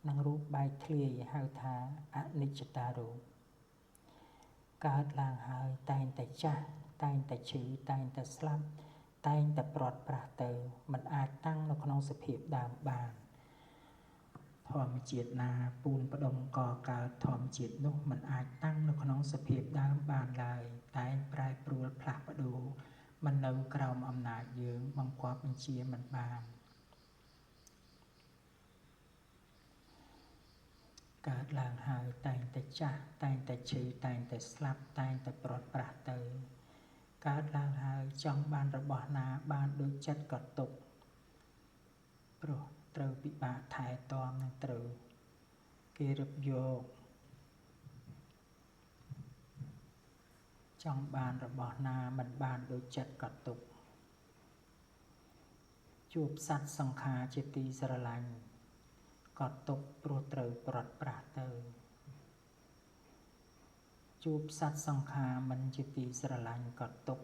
និងរូបបែកធ្លាយហៅថាអនិច្ចតារូបកើតឡើងហើយតែងតែចាស់តែងតែឈឺតែងតែស្លាប់តែងតែព្រាត់ប្រាសទៅមិនអាចតាំងនៅក្នុងសភាពដើមបានធម្មជាតិណាពូនផ្ដុំកកើតធម្មជាតិនោះមិនអាចតាំងនៅក្នុងសភាពដើមបានឡើយតែងប្រែប្រួលផ្លាស់ប្ដូរមិននៅក្រោមអំណាចយើងបង្គាប់បញ្ជាមិនបានកើតឡើងហើយតែងតែចាស់តែងតែឈឺតែងតែស្លាប់តែងតែព្រាត់ប្រាសទៅកើតឡើងហើយចង់បានរបស់ណាបានដូចចិត្តក៏ទុកព្រោះត្រូវពិបាកថែទាំនិងត្រូវគេរឹបយកចង់បានរបស់ណាមិនបានដូចចិត្តក៏ទុកជួបសត្វសង្ខារជាទីស្រឡាញ់ក៏ទុកព្រោះត្រូវព្រាត់ប្រាសទៅជួបសត្វសង្ខារមិនជាទីស្រឡាញ់ក៏ទុក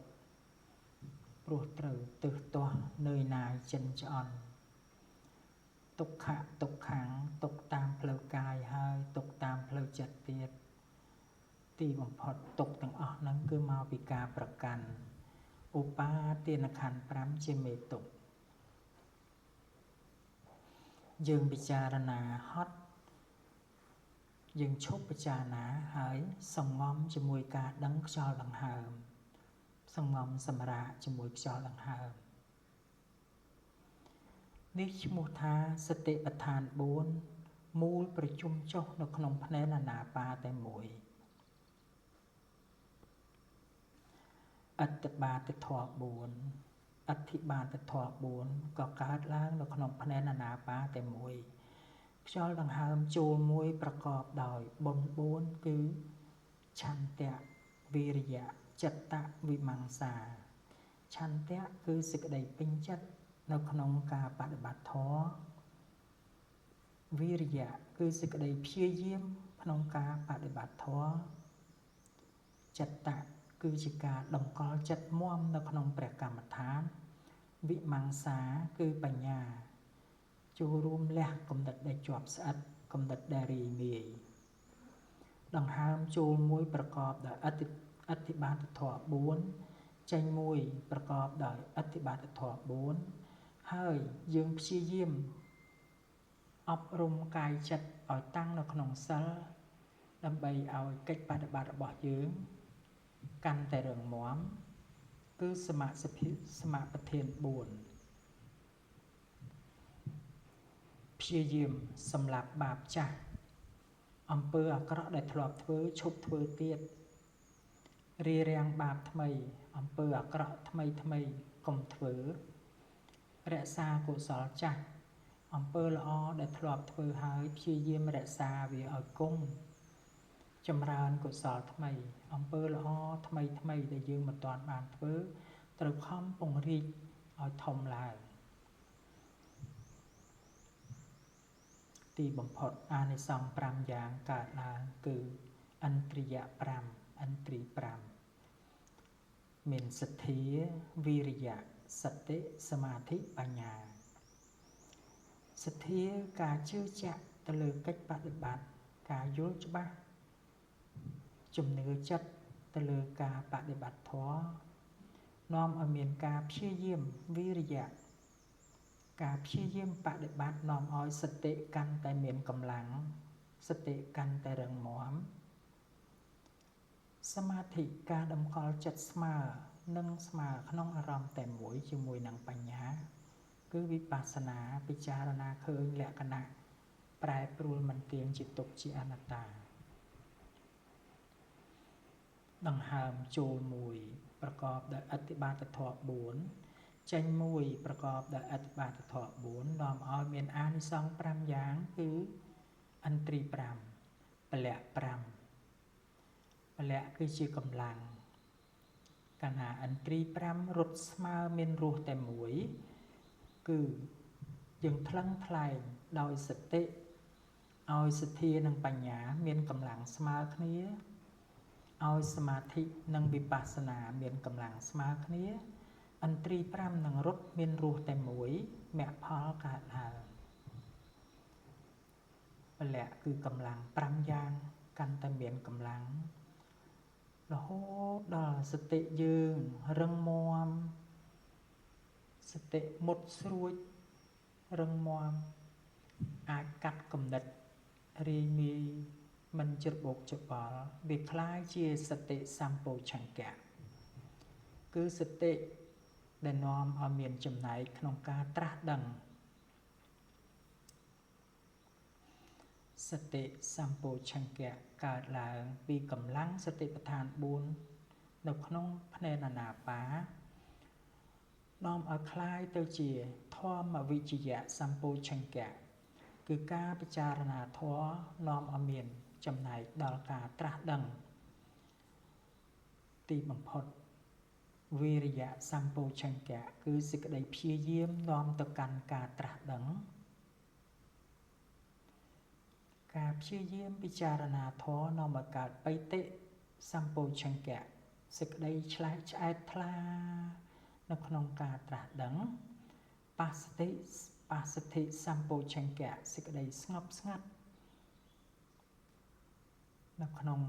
ព្រោះត្រូវទើសទាស់នឿយណាយចិនឆ្អន់ទុក្ខៈទុក្ខំទុកតាមផ្លូវកាយហើយទុកតាមផ្លូវចិត្តទៀតទីបំផុតទុកទាំងអស់ហ្នឹងគឺមកពីការប្រកាន់ឧបាទានខន្ធ5ជាមេទុកយើងពិចារណាហត់យើងឈប់ពិចារណាហើយសង្ងំជាមួយការដឹងខ្យល់ដង្ហើមសង្ងំសម្រាកជាមួយខ្យល់ដង្ហើមនេះឈ្មោះថាសតិប្បដ្ឋាន4មូលប្រជុំចុះនៅក្នុងភ្នែនអានាបាតែមួយអត្តបាតធម៌4អធិបាតធម៌4ក៏កើតឡើងនៅក្នុងភ្នែនអានាបាតែមួយខ្យល់ដង្ហើមចូលមួយប្រកបដោយបុណ្យ4គឺឆន្ទៈវិរិយៈចិត្តវិមង្សាឆន្ទៈគឺសេចក្តីពេញចិត្តនៅក្នុងការបដិបត្តិធម៌វិរិយៈគឺសេចក្តីព្យាយាមក្នុងការបដិបត្តិធម៌ចិត្តៈគឺជាការតម្កល់ចិត្តមាំនៅក្នុងព្រះកម្មដ្ឋានវិមង្សាគឺបញ្ញាចូលរួមលះគំនិតដែលជាប់ស្អិតគំនិតដែលរីមាយដង្ហើមចូលមួយប្រកបដោយអធិបាតធម៌4ចេញមួយប្រកបដោយអធិបាតធម៌4ហើយយើងព្យាយាមអប់រំកាយចិត្តឲ្យតាំងនៅក្នុងសិលដើម្បីឲ្យកិច្ចបដិបត្តិរបស់យើងកាន់តែរឹងមាំគឺសមសមប្រធាន4ព្យាយាមសម្លាប់បាបចាស់អំពើអាក្រក់ដែលធ្លាប់ធ្វើឈប់ធ្វើទៀតរារាំងបាបថ្មីអំពើអាក្រក់ថ្មីថ្មីកុំធ្វើរក្សាកុសលចាស់អំពើល្អដែលធ្លាប់ធ្វើហើយព្យាយាមរក្សាវាឲ្យគង់ចម្រើនកុសលថ្មីអំពើល្អថ្មីថ្មីដែលយើងមិនទាន់បានធ្វើត្រូវខំពង្រីកឲ្យធំឡើងទីបំផុតអានិសង្ស5យ៉ាងកើតឡើងគឺឥន្ទ្រិយ5ឥន្ទ្រី5មានសទ្ធាវិរិយៈសតិសមាធិបញ្ញាសទ្ធាការជឿជាក់ទៅលើកិច្ចបដិបត្តិការយល់ច្បាស់ជំនឿចិត្តទៅលើការបដិបត្តិធម៌នាំឲ្យមានការព្យាយាមវិរិយៈការព្យាយាមបដិបត្តិនាំឲ្យសតិកាន់តែមានកម្លាំងសតិកាន់តែរឹងមាំសមាធិការតម្កល់ចិត្តស្មើនិងស្មើក្នុងអារម្មណ៍តែមួយជាមួយនឹងបញ្ញាគឺវិបស្សនាពិចារណាឃើញលក្ខណៈ ប្រែប្រួលមិនទៀងជាទុក្ខជាអនត្តាដង្ហើមចូលមួយប្រកបដោយអតិបាតធម៌4ចេញមួយប្រកបដោយអតិបាតធម៌4នាំឲ្យមានអានិសង្ស5យ៉ាងគឺឥន្ទ្រី5ពលៈ5ពលៈគឺជាកម្លាំងកាលណាឥន្ទ្រី5រត់ស្មើមានរសតែមួយគឺយើងថ្លឹងថ្លែងដោយសតិឲ្យសទ្ធានិងបញ្ញាមានកម្លាំងស្មើគ្នាឲ្យសមាធិនិងវិបស្សនាមានកម្លាំងស្មើគ្នាឥន្ទ្រី5នឹងរត់មានរសតែមួយមគ្គផលកើតឡើងពលៈគឺកម្លាំង5យ៉ាងកាន់តែមានកម្លាំងរហូតដល់សតិយើងរឹងមាំសតិមុតស្រួចរឹងមាំអាចកាត់គំនិតរាយមាយមិនច្របូកច្របល់វាคล้ายជាសតិសម្ពោឆង្គៈគឺសតិដែលនាំឲ្យមានចំណែកក្នុងការត្រាស់ដឹងសតិសម្ពោឆង្គៈកើតឡើងពីកម្លាំងសតិប្បដ្ឋាន4នៅក្នុងភ្នែនអានាបានាំឲ្យคล้ายទៅជាធម្មវិជ្ជៈសម្ពោឆង្គៈគឺការពិចារណាធម៌នាំឲ្យមានចំណែកដល់ការត្រាស់ដឹងទីបំផុតវិរិយៈសម្ពោឆង្គៈគឺសេចក្តីព្យាយាមនាំទៅកាន់ការត្រាស់ដឹងការព្យាយាមពិចារណាធម៌នាំឲ្យកើតបិតិសម្ពោឆង្គៈសេចក្តីឆ្លែកឆ្អែតថ្លានៅក្នុងការត្រាស់ដឹងបស្សតិបស្សទ្ធិសម្ពោឆង្គៈសេចក្តីស្ងប់ស្ងាត់នៅក្នុង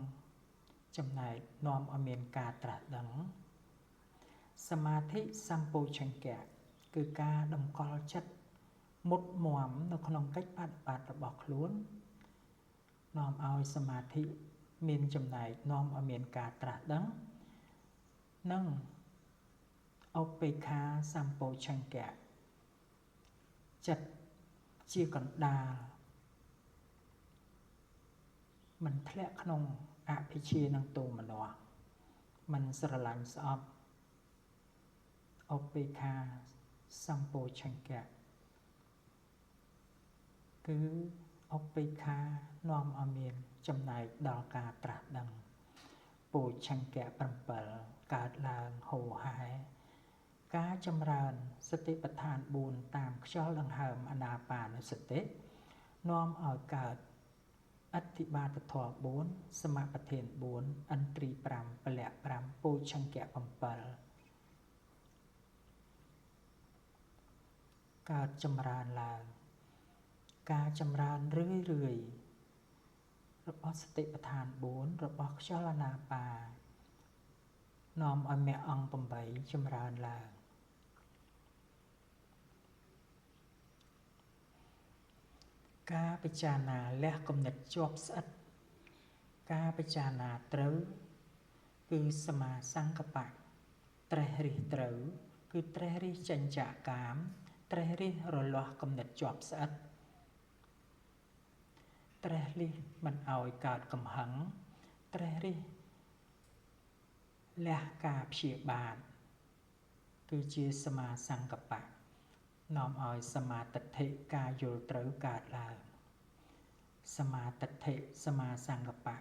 ចំណែកនាំឲ្យមានការត្រាស់ដឹងសមាធិសម្ពោឆង្គៈគឺការតម្កល់ចិត្តមុតមាំនៅក្នុងកិច្ចបដិបត្តិរបស់ខ្លួននាំឲ្យសមាធិមានចំណែកនាំឲ្យមានការត្រាស់ដឹងនិងឧបេក្ខាសម្ពោឆង្គៈចិត្តជាកណ្ដាលមិនធ្លាក់ក្នុងអភិជានិងទោមនស្សមិនស្រឡាញ់ស្អប់ឧបេក្ខាសម្ពោឆង្គៈគឺឧបេក្ខានាំឲ្យមានចំណែកដល់ការត្រាស់ដឹងពោឆង្គៈ7កើតឡើងហូរហែការចម្រើនសតិប្បដ្ឋាន4តាមខ្យល់ដង្ហើមអានាបានសតិនាំឲ្យកើតអធិបាតធម៌4សមប្រធាន4ឥន្ទ្រី5ពលៈ5ពោឆង្គៈ7កើតចម្រើនឡើងការចម្រើនរឿយរឿយរបស់សតិប្បដ្ឋាន4របស់ខ្យល់អានាបានាំឲ្យមគ្គអង្គ8ចម្រើនឡើងការពិចារណាលះគំនិតជាប់ស្អិតការពិចារណាត្រូវគឺសមាសង្កបៈត្រេះរិះត្រូវគឺត្រេះរិះចេញចាកកាមត្រេះរិះរលាស់គំនិតជាប់ស្អិតត្រេះរិះមិនឲ្យកើតកំហឹងត្រេះរិះលះការព្យាបាទគឺជាសមាសង្កបៈនាំឲ្យសមាទិដ្ឋិការយល់ត្រូវកើតឡើងសមាទិដ្ឋិសមាសង្កបៈ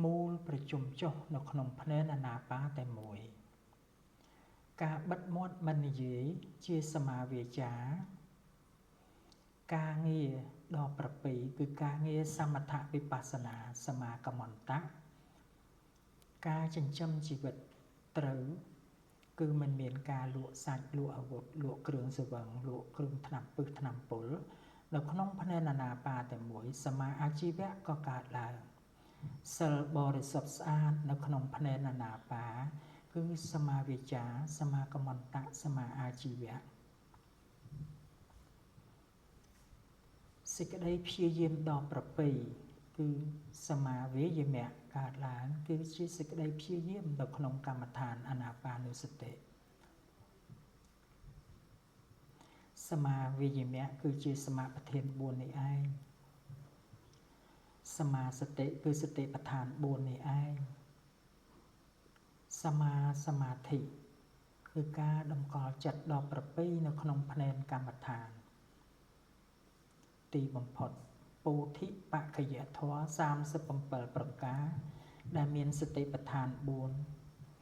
មូលប្រជុំចុះនៅក្នុងភ្នែនអានាបាតែមួយការបិទមាត់មិននិយាយជាសមាវាចាការងារដ៏ប្រពៃគឺការងារសមថវិបស្សនាសមាកមន្តៈការចិញ្ចឹមជីវិតត្រូវគឺមិនមានការលក់សាច់លក់អាវុធលក់គ្រឿងស្រវឹងលក់គ្រឿងថ្នាំពឹសថ្នាំពុលនៅក្នុងភ្នែនអានាបាតែមួយសមាអាជីវៈក៏កើតឡើងសិលបរិសុទ្ធស្អាតនៅក្នុងភ្នែនអានាបាគឺសមាវិចាសមាកមន្តៈសមាអាជីវៈសេចក្តីព្យាយាមដ៏ប្រពៃគឺសមាវិយមៈកើតឡើងគឺជាសេចក្តីព្យាយាមនៅក្នុងកម្មដ្ឋានអានាបានុសតិ សមាវិយមៈគឺជាសមាប្រធាន4នេះឯងសមាសតិគឺសតិប្បដ្ឋាន4នេះឯងសមាសមាធិគឺការតម្កល់ចិត្តដ៏ប្រពៃនៅក្នុងភ្នែនកម្មដ្ឋានទីបំផុតពោធិបក្ខយធម៌37ប្រការដែលមានសតិប្បដ្ឋាន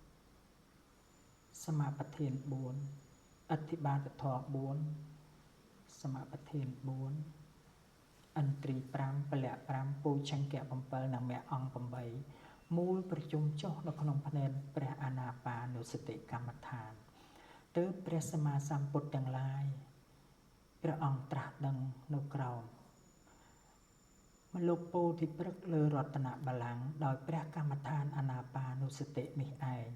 4សមាប្រធាន4អធិបាតធម៌4សមាប្រធាន4ឥន្ទ្រី5ពលៈ5ពូឆង្គៈ7និងមគ្គអង្គ8មូលប្រជុំចុះនៅក្នុងភ្នែនព្រះអានាបានុសតិកម្មដ្ឋានទើបព្រះសម្មាសម្ពុទ្ធទាំងឡាយព្រះអង្គត្រាស់ដឹងនៅក្រោមមលោកពោធិព្រឹក្សលើរតនបល្ល័ង្កដោយព្រះកម្មដ្ឋានអានាបានុសតិនេះឯង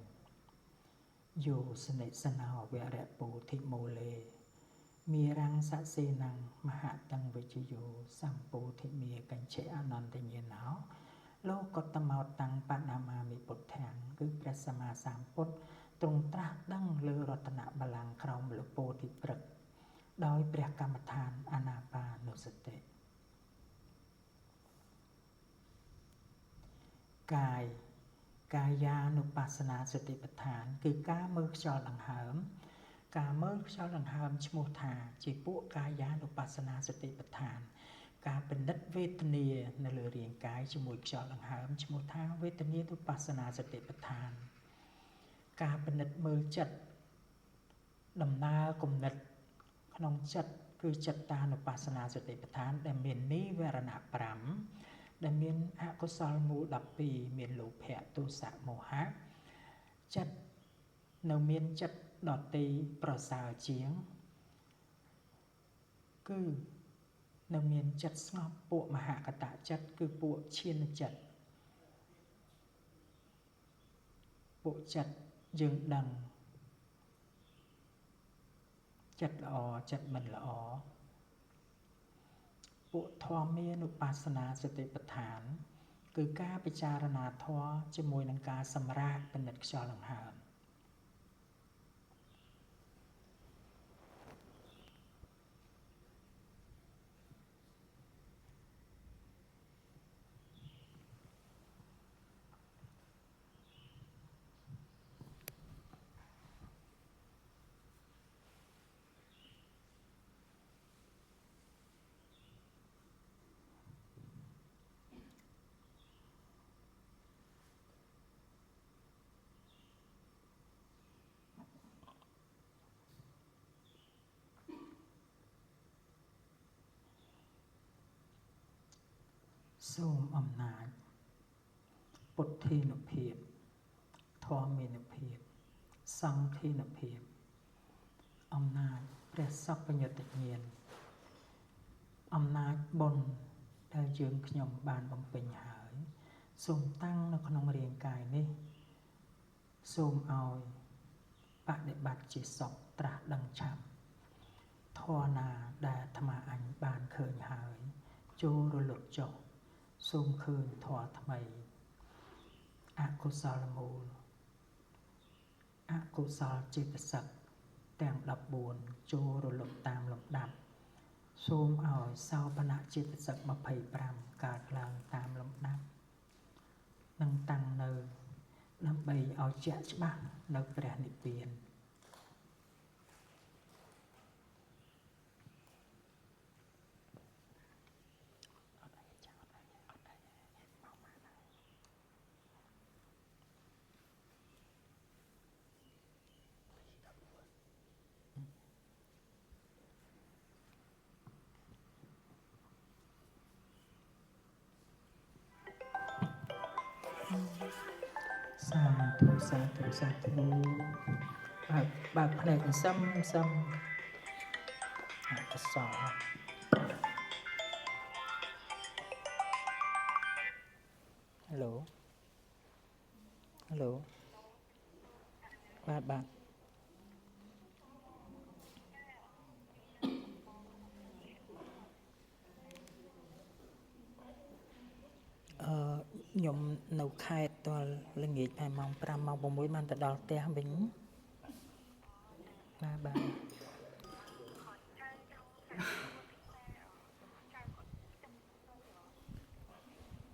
យោសនិសណោវរៈពោធិមូលេមេរੰសសេនੰមហតੰវិជយោសម្ពោធិមេកញ្ឆេអនន្តញាណោលោកតមោតាំងបណាមាមិពុទ្ធាំគឺព្រះសម្មាសម្ពុទ្ធទ្រង់ត្រាស់ដឹងលើរតនបល្ល័ង្កក្រោមលពោធិព្រឹក្សដោយព្រះកម្មដ្ឋានអានាបានុសតិកាយកាយានុបស្សនាសតិប្បដ្ឋានគឺការមើលខ្យល់ដង្ហើមការមើលខ្យល់ដង្ហើមឈ្មោះថាជាពួកកាយានុបស្សនាសតិប្បដ្ឋានការពិនិត្យវេទនានៅលើរាងកាយជាមួយខ្យល់ដង្ហើមឈ្មោះថាវេទនានុបស្សនាសតិប្បដ្ឋានការពិនិត្យមើលចិត្តដំណើរគំនិតក្នុងចិត្តគឺចិត្តតានុបស្សនាសតិប្បដ្ឋានដែលមាននិវរណៈ5ដែលមានអកុសលមូល12មានលោភៈទោសៈមោហៈចិត្តនៅមានចិត្តដទៃប្រសើរជាងគឺនៅមានចិត្តស្ងប់ពួកមហកតចិត្តគឺពួកឈានចិត្តពួកចិត្តយើងដឹងចិត្តល្អចិត្តមិនល្អពួកធម្មានុបស្សនាសតិប្បដ្ឋានគឺការពិចារណាធម៌ជាមួយនឹងការសម្រាកពិនិត្យខ្យល់ដង្ហើមសូមអំណាចពុទ្ធានុភាពធម្មានុភាពសង្ឃានុភាពអំណាចព្រះសព្វញ្ញតិញ្ញាណអំណាចបុណ្យដែលយើងខ្ញុំបានបំពេញហើយសូមតាំងនៅក្នុងរាងកាយនេះសូមឲ្យបដិបត្តិជាសុខត្រាស់ដឹងឆាប់ធម៌ណាដែលអាត្មាអញបានឃើញហើយចូលរលត់ចុះសូមឃើញធម៌ថ្មីអកុសលមូលអកុសលចេតសិកទាំង14ចូលរលត់តាមលំដាប់សូមឲ្យសោភនចេតសិក25កើតឡើងតាមលំដាប់និងតាំងនៅដើម្បីឲ្យជាក់ច្បាស់នៅព្រះនិព្វានសាធុសាធុសាធុបើកភ្នែកសឹមសឹមអកុសលហេឡូហេឡូបាទបាទខ្ញុំនៅខេត្តដល់ល្ងាចប្រហែលម៉ោង5ម៉ោង6បានទៅដល់ផ្ទះវិញបាទបាទ